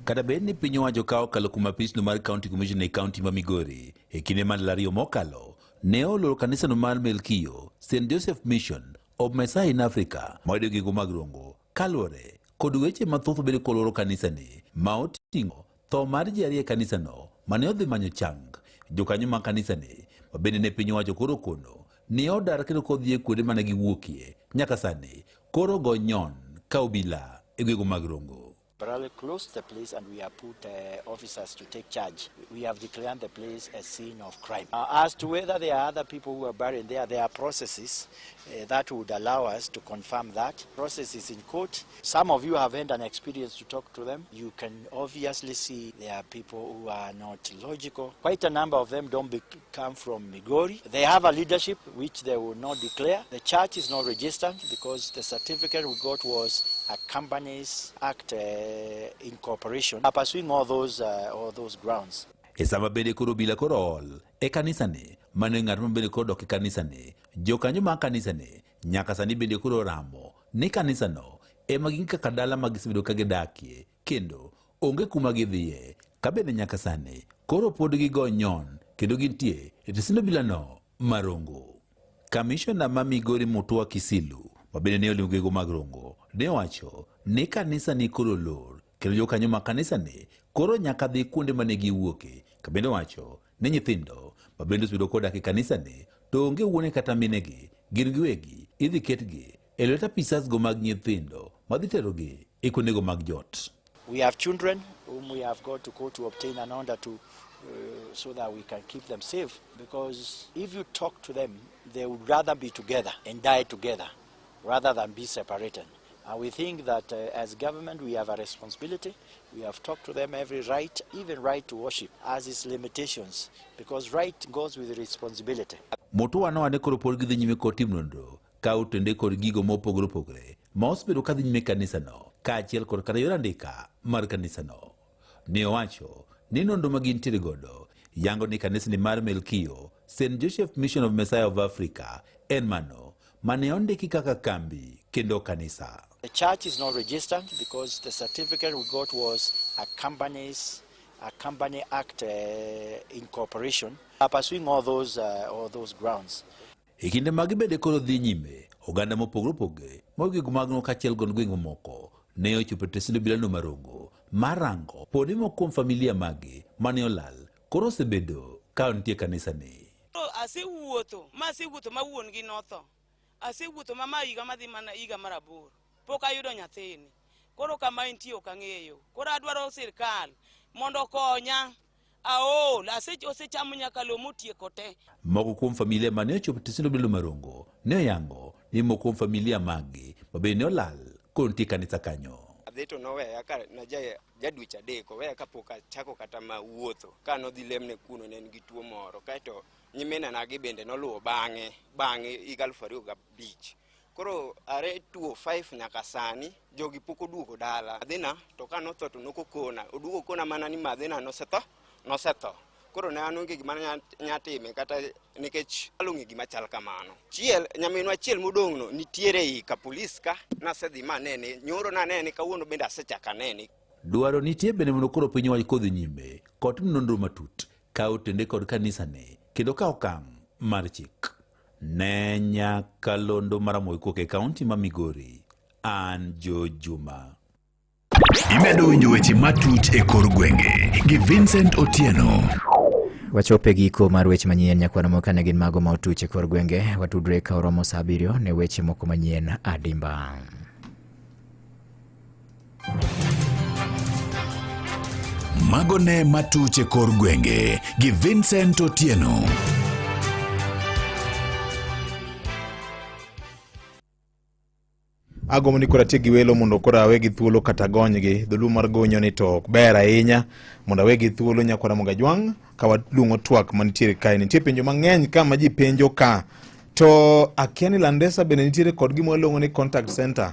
Kata bed ni piny owacho ka okalo kuom apisno mar County Commission e kaunti ma Migori e kinde mar ndalo ariyo mokalo ne oloro kanisano mar Melkio St Joseph Mission of Messiah in Africa mayudo gigo mag Rongo kaluwore kod weche mathoth obedo kolworo kanisani ma oting'o tho mar ji ariyo e kanisano mane odhi manyo chang. Jokanyo mag kanisani ma bende ne piny owacho koro kono ne odar kendo kodhi e kuonde mane giwuokie nyaka sani koro go nyon ka obila e gwenge mag Rongo. Temporarily closed the place and we have put officers to take charge. We have declared the place a scene of crime. As to whether there are other people who are buried there, there are processes that would allow us to confirm that. Process is in court. Some of you have had an experience to talk to them. You can obviously see there are people who are not logical. Quite a number of them don't come from Migori. They have a leadership which they will not declare. The church is not registered because the certificate we got was a Companies Act incorporation. Are pursuing all those grounds. E sama bende koro obila koro ol e kanisani, mano e ng'at ma bende koro dok e kanisani. Jokanyo mag kanisani nyaka sani bende koro oramo ni kanisano ema gin kaka dala ma gisebedo ka gidakie kendo onge kuma gidhiye ka bende nyaka sani koro pod gigo nyon kendo gintie e tesend obilano mar Rongo. Kamishona ma Migori Mutua Kisilu ma bende ne olimo gwenge mag Rongo ne owacho ni kanisani koro olor kendo jokanyo mag kanisani koro nyaka dhi kuonde mane giwuoke ka bende owacho ni nyithindo ma bende osebedo kodak e kanisani to onge wuone kata minegi gin giwegi idhi ketgi e lwet apisas go mag nyithindo madhi terogi e kuondego mag jot. We have children whom we have got to go to obtain an order to so that we can keep them safe, because if you talk to them, they would rather be together and die together rather than be separated. And we think that as government we have a responsibility. We have talked to them every right, even right to worship, has its limitations, because right goes with responsibility. Mutua nowacho ni koro pod gidhi nyime kod timo nonro ka otende kod gigo mopogore opogore ma osebedo kadhi nyime e kanisano kaachiel kod kata yor andika mar kanisano. Ne owacho ni nonro ma gintiere godo yango ni kanisni mar Melkio St Joseph Mission of Messiah of Africa en mano mane ondiki kaka kambi kendo kanisa. The church is not registered because the certificate we got was a Company Act incorporation. Are pursuing all those grounds. E kinde ma gibede koro dhi nyime, oganda mopogore opogore mawuok e gweng'no kaachiel kod gwenge mamoko ne ochopo e tesend obilano mar Rongo mar rango poni moko kuom familia maggi mane olal koro osebedo ka nitie e kanisani. Asewuotho ma asewuotho ma wuon gi notho. Asewuotho ma ma higa madhi mana higa mar 8. Pok ayudo nyathini. Koro kama entie ok ang'eyo. Koro adwaro sirkal mondo okonya. Aol, osechamo nyaka lowo motieko te. Moko kuom familia mane ochopo e tesend obila mar Rongo ne oyango ni moko kuom familia maggi ma bende ne olal koro nitie e kanisa kanyo. Adhi to noweya ka naja ja dweche 3, oweya kapok achako kata ma wuotho. Ka nodhi lemne kuno ne en gi tuo moro, kaeto nyiminena gi bende noluwo bang'e, bang'e higa alufu ariyo gabich. Koro are 205 nyaka sani jogi pok oduogo dala. Madhina to ka notho to nokokona, oduogo kona mana ni madhina nosetho, nosetho. Koro ne an onge gima nya time kata nikech along'e gima chal kamano. Chiel, nyaminwa achiel modong' no nitiere ei ka polis ka, nasedhi manene, nyoro nanene, kawuono bende asechako anene. Dwaro nitie bende mondo koro piny owacho kodhi nyime kod timo nonro matut ka otende kod kanisani kendo ka okang' mar chik. Ne nyakalondo mar Ramogi kowuok e kaunti ma Migori, an Joe Juma. Imedo winjo weche matut e kor gwenge gi Vincent Otieno. Wachopo e giko mar weche manyien nyakwano moko kane gin mago ma otuch e kor gwenge. Watudre ka oromo saa 7 ne weche moko manyien adimba. Mago ne matuch e kor gwenge gi Vincent Otieno. Agombo ni koro atiek gi welo mondo koro awegi thuolo kata gonygi. Dholuo mar gonyo ni to ok ber ahinya. Mondo awegi thuolo nyakwara Mogajwang' ka walung'o twak manitiere kae. Nitie penjo mang'eny ka ma ji penjo ka. To akia ni Landesa bende nitiere kod gima waluongo ni contact center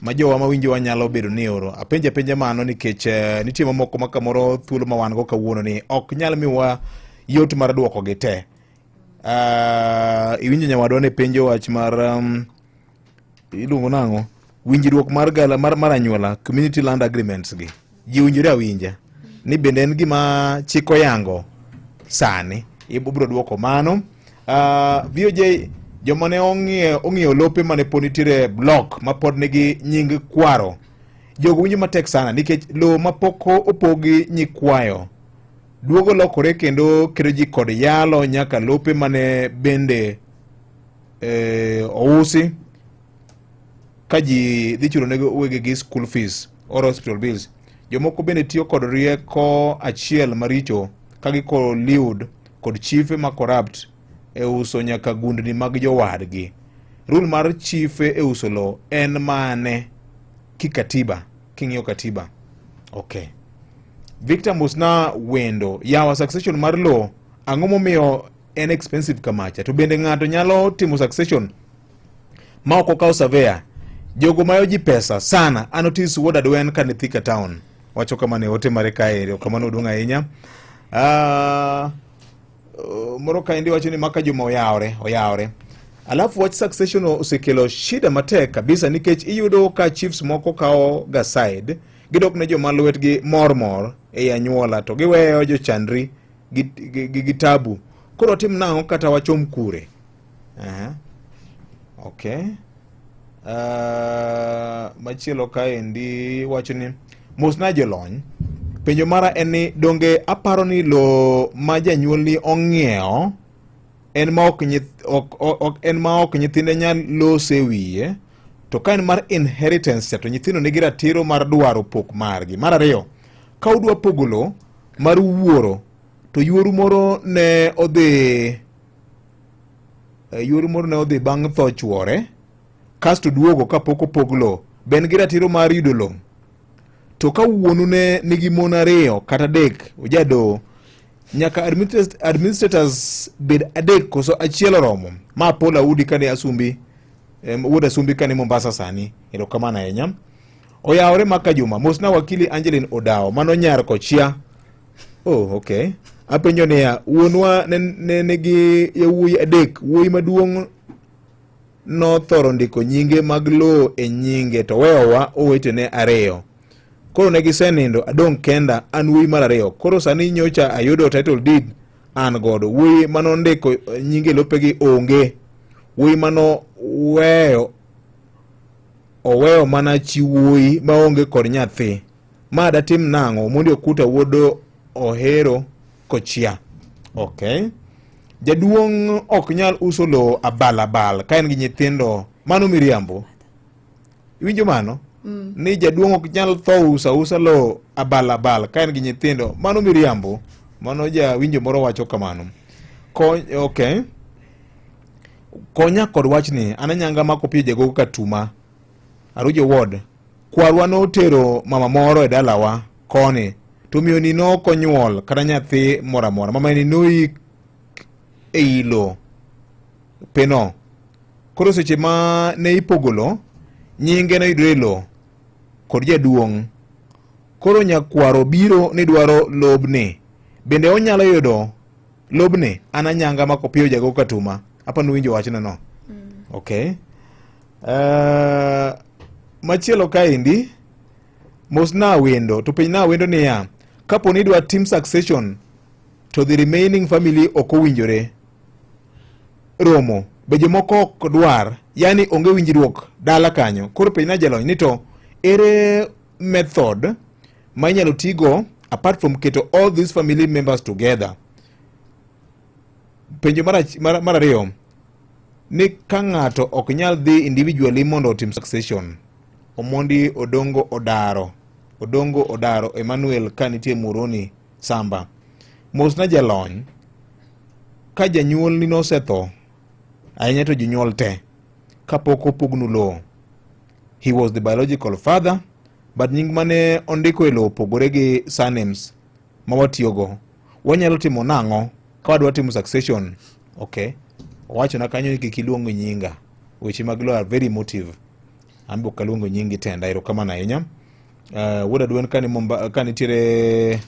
ma jowa mawinjowa nyalo bedo ni oro. Apenjo apenja mano nikech eh, nitie mamoko ma kamoro thuolo ma wan go kawuono ni ok nyal miwa yot mar duokogi te. Uh, iwinjo nyawadwa ne penjo wach mar um, iluongo nang'o winjruok mar gala mar, mar anyuola community land agreements gi ji winjore awinja ni bende en gima chik oyango sani ibiro duoko mano uh, ah, VOJ joma ne ong'iewo lope mane pod nitiere block ma pod nigi nying kwaro jogo winjo matek sana nikech lowo mapok opogi nyikwayo duogo lokore kendo kedo ji kod yalo nyaka lope mane bende eh, ousi ka ji dhi chulo ne wegegi school fees or hospital bills. Jomoko bende tiyo kod rieko achiel maricho ka gikoliud kod chife ma corrupt e uso nyaka gundni mag jowadgi. Rule mar chife e uso lowo en mane kikatiba, king'iyo katiba? Okay. Victor Musna Wendo, yawa succession mar lowo ang'o momiyo en expensive kamacha? To bende ng'ato nyalo timo succession ma ok okawo surveyor? Jogo mayo ji pesa sana. Anotis wuod Adwen ka ni Thika town. Wacho kamano e ote mare kae, erokamano duong' ahinya. Uh, moro kaendi wacho ni maka juma oyawre oyawre. Alafu wach succession osekelo shida matek kabisa nikech iyudo ka chiefs moko kawo ga side gidok ne joma lwetgi mor mor ei anyuola to giweyo jochandri gi, gi, gi, gi tabu. Koro watim nang'o kata wachom kure? Uh -huh. Okay. Uh, machielo kaendi wacho ni mosna jolony penjo mara en ni donge aparo ni lo ma janyuolni ong'iewo en ma ok nyith, ok, ok, en ma ok nyithinde nyal lose wiye to ka en mar inheritance to nyithindo nigi ratiro mar dwaro pok margi. Mar ariyo, ka udwa pogo lo mar wuoro to yuoru moro ne odhi eh, yuoru moro ne odhi bang' tho chuore kasto duogo kapok opog lowo be en gi ratiro mar yudo lowo to ka wuonu ne nigi mon ariyo kata adek ojadowo nyaka administrators bed adek koso achiel oromo ma Paul Audi kane Asumbi wuod Asumbi kane Mombasa sani erokamano ahinya oyawore maka Juma mosna wakili Angeline Odawo mano nyar kochia oh okay apenjo niya wuonwa ne, ne nigi yawuoyi adek wuoyi maduong' nothoro ndiko nyinge mag lowo e nyinge to weyowa owetene ariyo koro ne gisenindo adong' kenda an wuoyi mar ariyo koro sani nyocha ayudo title deed an godo wuoyi manondiko nyinge lopegi onge wuoyi manoweyo oweyo mana chi wuoyi maonge kod nyathi ma datim nang'o mondi okuta wuod ohero kochia okay jaduong' ok nyal uso lowo abal abal ka en gi nyithindo mano miriambo iwinjo mano mm. ni jaduong' ok nyal tho uso ausa lowo abal abal ka en gi nyithindo mano miriambo mano jawinjo moro wacho kamano Ko, okay konya kod wachni an anyanga mako piyo jagogo katuma Arujo ward kwarwa notero mama moro e dalawa koni to miyoni nok onyuol kata nyathi moro amora mamani noik e ilo peno koro seche ma ne ipogo lo nyinge noyudore e lo kod jaduong' koro nyakwaro biro ni dwaro lobni bende onyalo yudo lobni an anyanga ma kopiyo jago katuma apa nuwinjo wachno no mm. okay uh, machielo kaendi mosna wendo to penj na wendo niya kapo ni idwa tim succession to the remaining family ok owinjore romo be jomoko ok dwar yani onge winjruok dala kanyo koro penj na jalony ni to ere method ma inyalo tigo apart from keto all these family members together penjo mar ariyo ni ka ng'ato ok nyal dhi individually mondo otim succession Omondi Odongo Odaro Odongo Odaro Emmanuel ka nitie Muhoroni Samba mosna jalony ka janyuolni nosetho ahinya to jonyuol te kapok opognu lowo He was the biological father, but nying mane ondiko e lowo opogore gi surnames ma watiyogo. Wanyalo timo nang'o ka wadwa timo succession? Okay. Owachona kanyo ni kik iluong nyinga. Weche mag lowo are very emotive. An be ok aluongo nyingi tenda. Erokamano ahinya. Wuod Adwen ka ni Momba, ka nitiere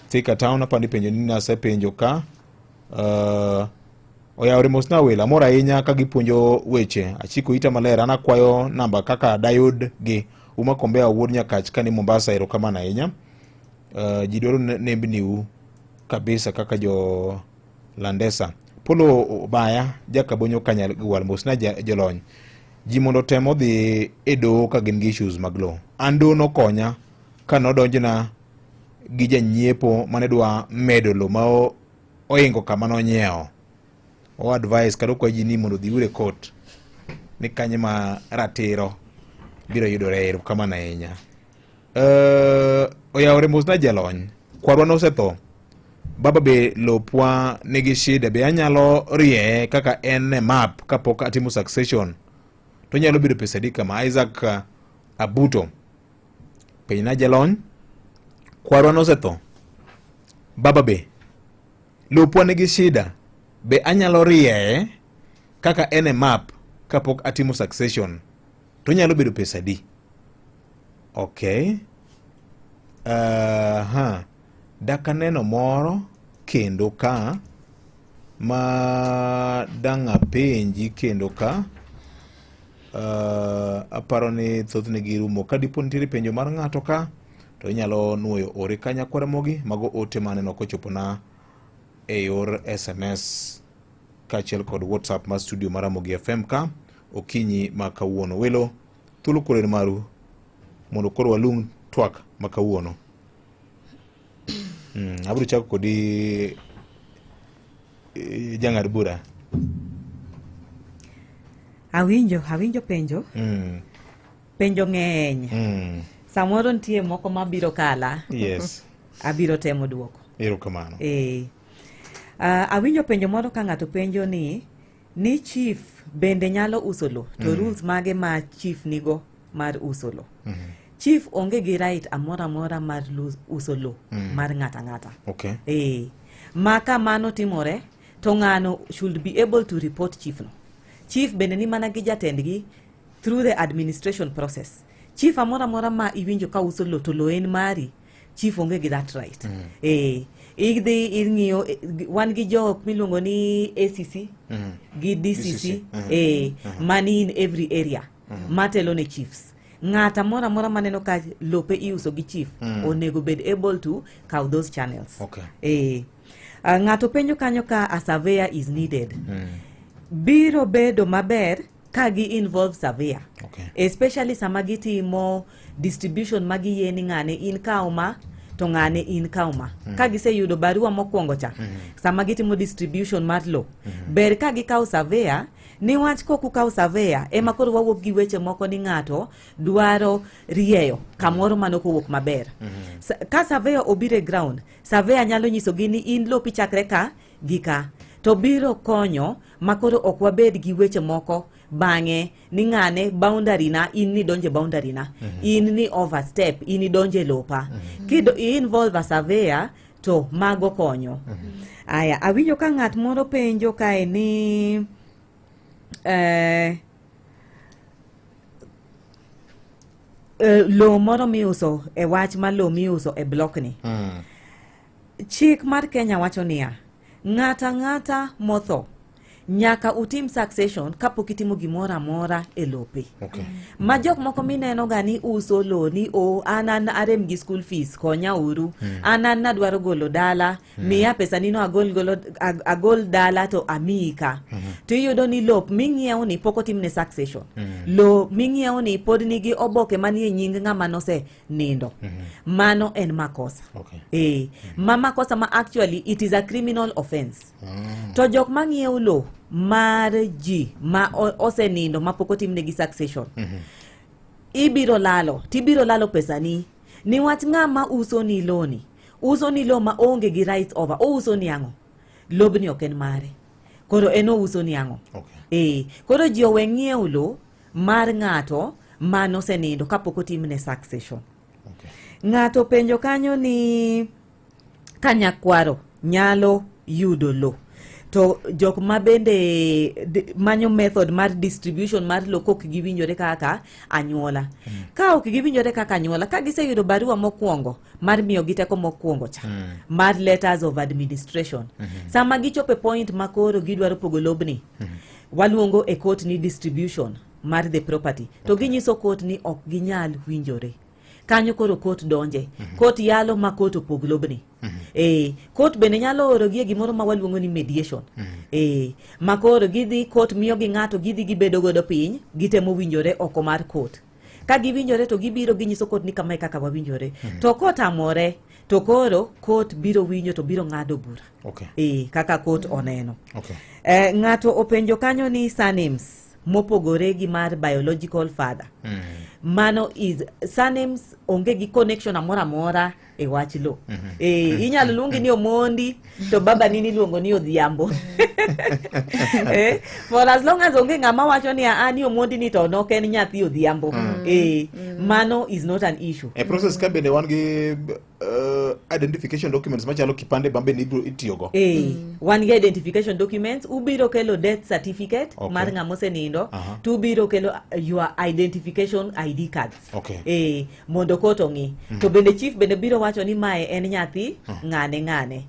Thika town apani penjo ni nasepenjo ka. Oyawre mos na welo amor ahinya ka gipuonjo weche achiko ita maler an akwayo namba kaka dayud gi Uma Kombea wuod Nyakach ka ni Mombasa erokamano ahinya. Ji dwaro nembni u kabisa kaka jo Landesa. Polo Obaya jakabonyo Kanyagwal mos na jolony. Ji mondo otem odhi e doho ka gin gi issues mag lowo. An doho nokonya ka nodonjna gi janyiepo mane dwa medo lowo ma oingo kama nonyiewo. O advice kata okwayo ji ni mondo odhi ure court ni kanye ma ratiro biro yudore. Erokamano ahinya. Oyawore mos na jalony. Kwarwa nosetho. Baba be lopwa nigi shida be anyalo rieye kaka en e map kapok atimo succession to nyalo bedo pesa adi kama? Isaac Abuto penjna jalony. Kwarwa nosetho. Baba be lopwa nigi shida be anyalo rieye kaka en e map kapok atimo succession to nyalo bedo pesa adi? Okay. Dak aneno moro kendo ka ma dang' apenji kendo ka aparo ni thothne girumo. Ka dipo nitiere penjo mar ng'ato ka to inyalo nuoyo ore ka nyakwar Ramogi. Mago ote maneno kochopona e yor SMS kaachiel kod WhatsApp mar studio mar Ramogi FM ka okinyi ma kawuono. Welo thuolo koro en maru mondo koro walung twak ma kawuono. Abiro chako kodi jang'ad bura. Awinjo penjo. Penjo ng'eny. Samoro nitie moko mabiro kala. Yes. Abiro temo duoko. Erokamano. Awinjo penjo moro ka ng'ato penjo ni chief bende nyalo uso lo to rules mage ma chief nigo mar uso lo. Chief onge gi right amora amora mar uso lo mar ng'ata ng'ata. Okay. Ma ka mano timore to ng'ano should be able to report chief no. Chief bende ni mana gi jatendgi through the administration process. Chief amora amora ma iwinjo ka uso lo to lo en mari, chief onge gi that right. Idhi ing'iyo, wan gi jok miluongo ni ACC gi DCC, DCC. Mani in every area matelo ne chiefs. Ng'ata moro amora maneno ka lope iuso gi chief onego bed able to kaw those channels. Okay. Ng'ato penjo kanyo ka a surveyor is needed. Biro bedo maber ka gi involve surveyor. Okay. Especially sama gitimo distribution ma giyie ni ng'ane in kaw ma to ng'ane in kaw ma. Ka giseyudo barua mokwongo cha, sama gitimo distribution mar lo, ber ka gikaw surveyor, niwach kok ukaw surveyor ema koro wawuok gi weche moko ni ng'ato dwaro rieyo kamoro mano kowuok maber. Ka surveyor obiro e ground, surveyor nyalo nyisogi ni in lopi chakre ka gi ka, to biro konyo ma koro ok wabed gi weche moko bang'e ni ng'ane boundary na, in ni donje boundary na, in ni overstep, in idonje lopa. Kido involve a surveyor to mago konyo. Aya, awinjo ka ng'at moro penjo kae ni lowo moro miuso e wach ma lowo miuso e block ni. Chik mar Kenya wacho niya, ng'ata ng'ata motho nyaka utim succession kapok itimo gimoro amora e lope. Okay. Ma jok moko mineno ga ni uso lo ni o an an arem gi school fees konya uru. An an nadwaro golo dala, miya pesa ni no agol dala to amiyi ka. To iyudo ni lop ming'iewo ni pok otimne succession. Lo ming'iewo ni pod nigi oboke manie nying ng'ama nose nindo. Mano en makosa. Okay. Ma makosa ma actually it is a criminal offense. To jok mang'iewo lo mar ji ma osenindo ma pok otimnegi succession, ibiro lalo, tibiro lalo pesani niwach ng'ama uso ni loni, uso ni lo ma onge gi rights over, ouso ni ang'o? Lobni ok en mare. Koro en ouso ni ang'o? Okay. Koro ji owe ng'iewo lo mar ng'ato ma nosenindo kapok otimne succession. Ng'ato penjo kanyo ni ka nyakwaro nyalo yudo lo to jok ma bende manyo method mar distribution mar lo kok giwinjore kaka anyuola. Ka ok giwinjore kaka anyuola, ka giseyudo barua mokwongo mar miyogi teko mokwongo cha mar letters of administration, sama gichopo e point ma koro gidwaro pogo lobni, waluongo e court ni distribution mar the property, to ginyiso court ni ok ginyal winjore kanyo, koro court donje. Court yalo ma court opog lobni. Court bende nyalo orogi e gimoro ma waluongo ni mediation. Ma koro gidhi court miyogi ng'ato, gidhi gibedo godo piny, gitemo winjore oko mar court. Ka giwinjore to gibiro ginyiso court ni kamae kaka wawinjore. To kotamore to koro court biro winjo to biro ng'ado bura. Kaka court oneno. Ng'ato openjo kanyo ni surnames mopogore gi mar biological father. Mano is surnames onge gi connection amoro amora e wach lo. Inyalo luongi ni Omondi to baba ni niluongo ni Odhiambo. For as long as onge ng'ama wacho ni a ni Omondi ni to nok en nyathi Odhiambo. Mano is not an issue. E process ka bende wan gi identification documents machalo kipande ma bende ibiro itiyogo. Wan gi identification documents, ubiro kelo death certificate mar ng'ama osenindo, to ubiro kelo your identification ID cards. Mondo court ong'i. To bende chief bende biro wacho ni mae en nyathi ng'ane ng'ane.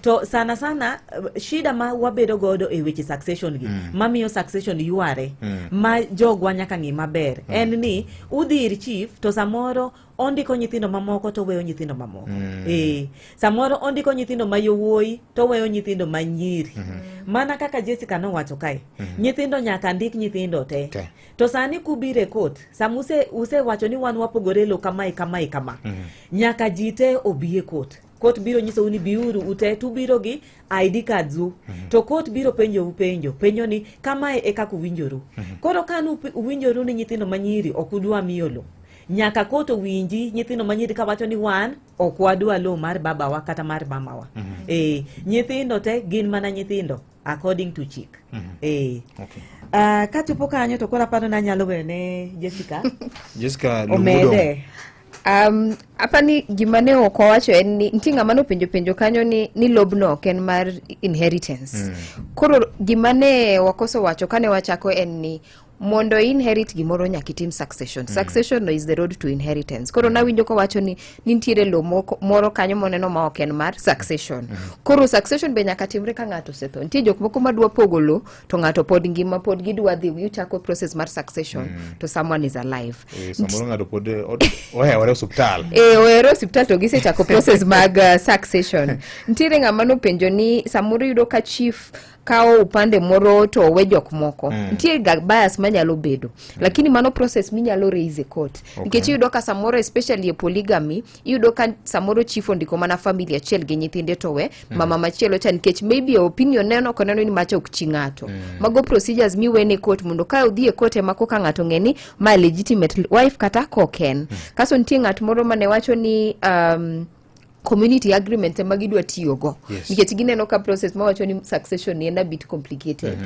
To sana sana shida ma wabedo godo e weche succession gi mamiyo succession yware ma jogwa nyaka ng'i maber en ni udhi ir chief to samoro ondiko nyithindo mamoko to weyo nyithindo mamoko. Samoro ondiko nyithindo ma yowuoyi to weyo nyithindo ma nyiri. Mana kaka Jessica nowacho kae, nyithindo nyaka ndik nyithindo te. Te. To sani kubiro e court, sama usewacho ni wan wapogore lo kamae kamae kama, nyaka ji te obi e court. Court biro nyisou ni biuru ute, tubiro gi ID cards u. To court biro penjou penjo, penjo ni kamae e kaka uwinjoru. Koro ka uwinjoru ni nyithindo manyiri ok udwa miyo lo, nyaka court owinji nyithindo manyiri kawacho ni wan ok wadwa lo mar babawa kata mar mamawa. Nyithindo te gin mana nyithindo according to chik. Kachopo kanyo to koro aparo ni anyalo weyo ne Jessica. Jessica Omede. Apani gima ne ok owacho en ni nitie ng'ama nopenjo penjo kanyo ni lobno ok en mar inheritance. Koro gima ne wakoso wacho kane wachako en ni mondo inherit gimoro nyaka itim succession. Succession no is the road to inheritance. Koro nawinjo kowacho ni nintiere lo moro kanyo moneno ma ok en mar succession. Koro succession be nyaka timre ka ng'ato osetho. Nitie jok moko madwa pogo lo to ng'ato pod ngima, pod gidwa dhi gichako process mar succession to someone is alive. Samoro ng'ato pod ohewore osuptal. Ohewore osuptal to gisechako process mag succession. Nitiere ng'ama nopenjo ni samoro yudo ka chief kawo upande moro to owe jok moko. Nitie ga bias manyalo bedo. Lakini mano process minyalo raise e court. Nikech iyudo ka samoro especially e polygamy, iyudo ka samoro chief ondiko mana family achiel gi nyithinde to we mama machielo cha, nikech maybe opinion neno ok oneno ni macha ok chi ng'ato. Mago procedures miwene court mondo ka odhi e court ema koka ng'ato ng'e ni ma legitimate wife kata kok en. Kaso nitie ng'at moro mane wacho ni community agreement ema gidwa tiyogo. Nikech gineno ka process mawacho ni succession ni en a bit complicated.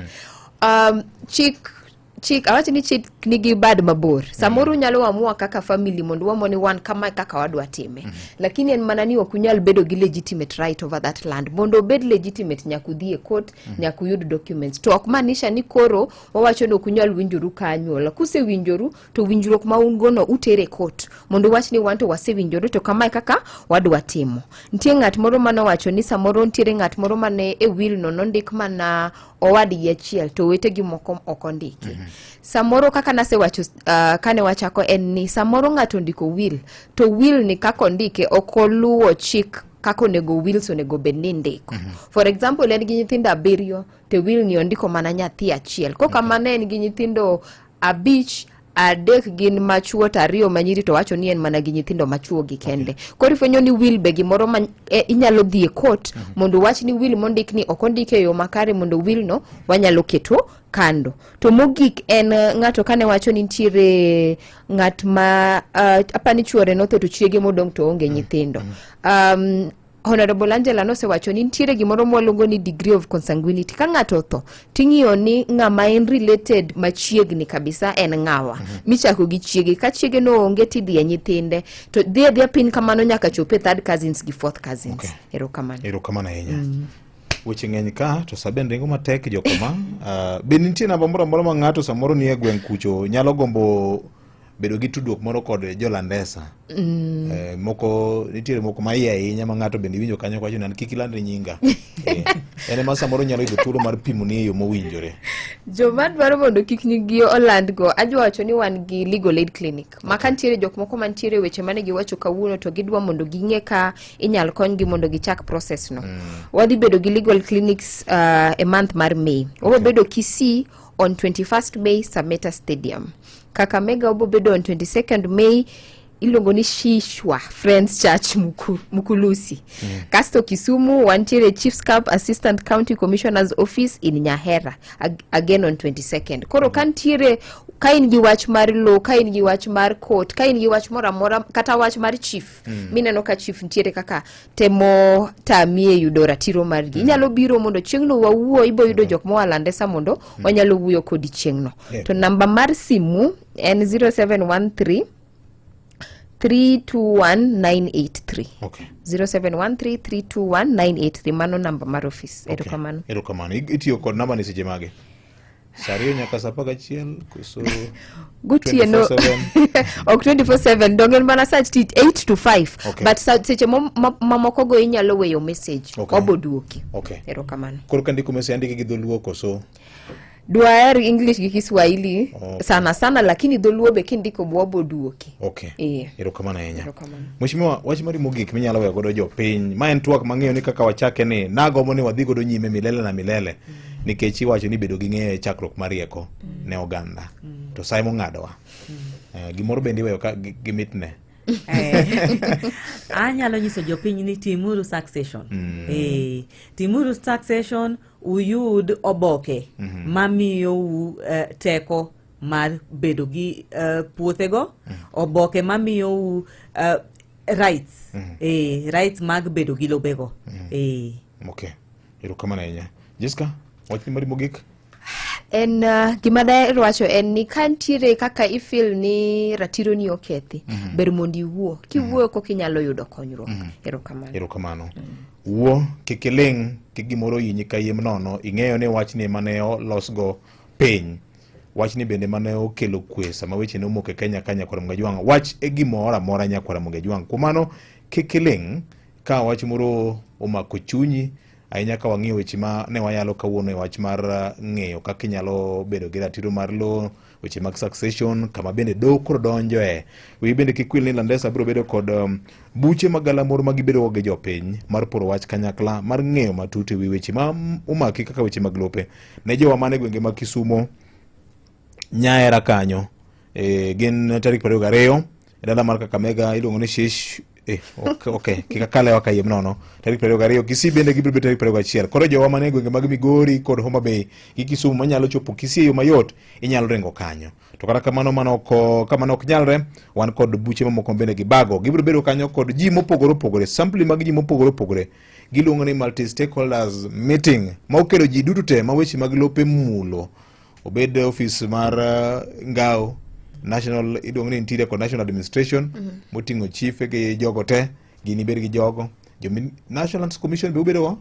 Chik awacho ni chik nigi bad mabor. Samoro unyalo amua kaka family mondo uamua ni wan kama kaka wadwa time. Lakini en mana ni ok unyal bedo gi legitimate right over that land. Mondo obed legitimate nyaka udhi e court, nyaka uyud documents. To ok maanisha ni koro wawacho ni ok unyal winjoru ka anyuola. Kusewinjoru to winjruok ma un go no utere e court mondo uwach ni wan to wasewinjore to kamae kaka wadwa timo. Nitie ng'at moro manowacho ni samoro nitiere ng'at moro mane e will no nondik mana owadgi achiel to owetegi moko ok ondiki. Samoro kaka nasewacho kane wachako en ni samoro ng'ato ondiko will to will ni kaka ondike ok oluwo chik kaka onego wills onego bed ni indiko. For example, en gi nyithindo 7 to will ni ondiko mana nyathi achiel. Kokamano en gi nyithindo 5, 3 gin machuo to 2 manyiri to wacho ni en mana gi nyithindo machuo gi kende. Koro ifwenyo ni will be gimoro ma inyalo dhi e court mondo wach ni will mondik ni ok ondike e yo makare mondo will no wanyalo keto kando. To mogik en ng'ato kane wacho ni nitiere ng'at ma apani chuore notho to chiege modong' to onge nyithindo. Honorable Angela nosewacho ni nitiere gimoro mwaluongo ni degree of consanguinity. Ka ng'ato otho, ting'iyo ni ng'ama en related machiegni kabisa en ng'awa. Michako gi chiege. Ka chiege no onge tidhi e nyithinde. To dhi adhiya piny kamano nyaka chop e third cousins gi fourth cousins. Okay. Erokamano. Erokamano ahinya. Weche ng'eny ka to sa bende ringo matek jokoma. Be nitie namba moro amora ma ng'ato samoro nie gweng' kucho nyalo gombo bedo gi tudruok moro kod jolandesa? Moko nitiere moko ma iye ahinya ma ng'ato bende iwinjo kanyo kawacho ni an kik ilandri nyinga. En ema samoro nyalo yudo thuolo mar pimoni e yo mowinjore. Joma dwaro mondo kik nyinggi olandgo, adwa wacho ni wan gi legal aid clinic. Ma ka nitiere jok moko mantiere weche mane giwacho kawuono to gidwa mondo ging'e ka inyal konygi mondo gichak process no. Wadhi bedo gi legal clinics e month mar May. Wabiro bedo Kisii on 21st May Sameta Stadium. Kakamega wabiro bedo on 22nd May iluongo ni Shishwa Friends Church Mukulusi. Kasto Kisumu wantiere Chiefs Camp Assistant County Commissioner's Office in Nyahera again on 22nd. Koro ka nitiere ka in gi wach mar lowo, ka in gi wach mar court, ka in gi wach moro amora kata wach mar chief, mineno ka chief nitiere kaka temo tami e yudo ratiro margi. Inyalo biro mondo chieng'no wawuo, ibo yudo jok moa Landesa mondo wanyalo wuoyo kodi chieng'no. To namba mar simu en 0713 321983. 0713 321983 mano namba mar ofis. Erokamano. Erokamano. Itiyo kod namba ni seche mage? Saa 2 nyaka saa 11 koso Gotieno 24/7? Ok 24/7, dong en mana sach tich 8 to 5. But seche mamoko go inyalo weyo message. Wabo duoki. Erokamano. Koro kandiko message andike gi dholuo koso? Dwaher English gi Kiswahili sana sana, lakini dholuo be kindiko wabo duoki. Erokamano ahinya. Erokamano. Mheshimiwa, wach mari mogik minyalo weyo godo jopiny, ma en twak mang'eyo ni kaka wachake ni nagombo ni wadhi godo nyime milele na milele, nikech iwacho ni bedo gi ng'eyo e chakruok mar rieko ne oganda. To sa ema ong'adowa. Gimoro bende iweyo ka gi mitne. Anyalo nyiso jopiny ni timuru succession. Timuru succession uyud oboke mamiyou teko mar bedo gi puothego, oboke mamiyou rights, rights mag bedo gi lobego. Okay. Erokamano ahinya. Jessica, wachni mari mogik? En gima daher wacho en ni ka nitiere kaka ifeel ni ratiro ni okethi, ber mondo iwuo. Kiwuoyo koka inyalo yudo konyruok. Erokamano. Erokamano. Wuo, kik iling', kik gimoro hinyi kayiem nono. Ing'eyo ni wachni mane olosgo piny. Wachni bende mane okelo kwe sama weche ne omoko e Kenya ka Nyakwar Ramogi Ajwang'. Wach e gimoro amora Nyakwar Ramogi Ajwang'. Kuom mano, kik iling' ka wach moro omako chunyi, ahinya ka wang'iyo weche ma ne wayalo kawuono e wach mar ng'eyo kaka inyalo bedo gi ratiro mar lowo, weche mag succession, kama bende doho koro donjoe. Wiyi bende kik wil ni Landesa biro bedo kod buche mag galamoro ma gibedo go gi jopiny mar poro wach kanyakla mar ng'eyo matut e wi weche ma omaki kaka weche mag lope. Ne jowa man e gwenge mag Kisumo, Nyaera kanyo, gin tarik 22 e dala mar Kakamega iluongo ni Shish. Ok, kik akale waka yiem nono. Tarik 22 Kisii bende gibiro bedo tarik 21. Koro jowa man e gwenge mag Migori kod Homa Bay gi Kisumu manyalo chopo Kisii e yo mayot, inyalo ringo kanyo. To kata kamano mano ok, kamano ok nyalre, wan kod buche mamoko bende gibago. Gibiro bedo kanyo kod ji mopogore opogore, sampli mag ji mopogore opogore. Giluongo ni multi stakeholders meeting ma okelo ji duto te ma weche mag lope mulo. Obed ofis mar Ngao, National iluongo ni Interior kod National Administration, moting'o chife gi jogo te, gini bed gi jogo. Jo National Lands Commission be ubedo go?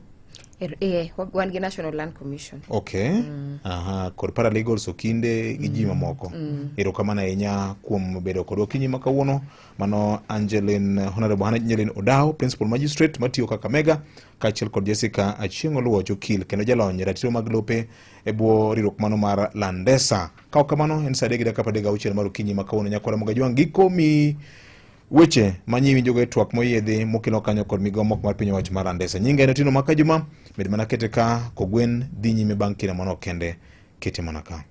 Wan gi National Land Commission. Aha, kod paralegals okinde gi ji mamoko. Erokamano ahinya kuom bedo kodwa okinyi ma kawuono. Mano Angeline, Honorable Angeline Odawo, Principal Magistrate matiyo Kakamega, kaachiel kod Jessica Achieng' Oluoch, okil kendo jalony e ratiro mag lope e bwo riwruok mano mar Landesa. Ka ok kamano, en saa 3:36 mar okinyi ma kawuono. Nyakwar Ramogi Ajwang' giko mi weche ma nyiwinjogo e twak moyiedhi mokelo kanyo kod migawo moko mar piny owacho mar Landesa. Nyinga en Otieno Makajuma, med mana kete ka kogwen dhi nyime bang' kinde manok kende, kete mana ka.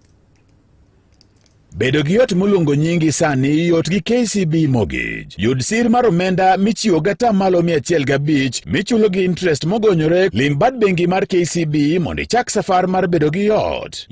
Bedo gi ot moluongo nyingi sani yot gi KCB Mortgage. Yud sir mar omenda michiwo gi atamalo 105 michulo gi interest mogonyore. Lim bad bengi mar KCB mondo ichak safar mar bedo gi ot.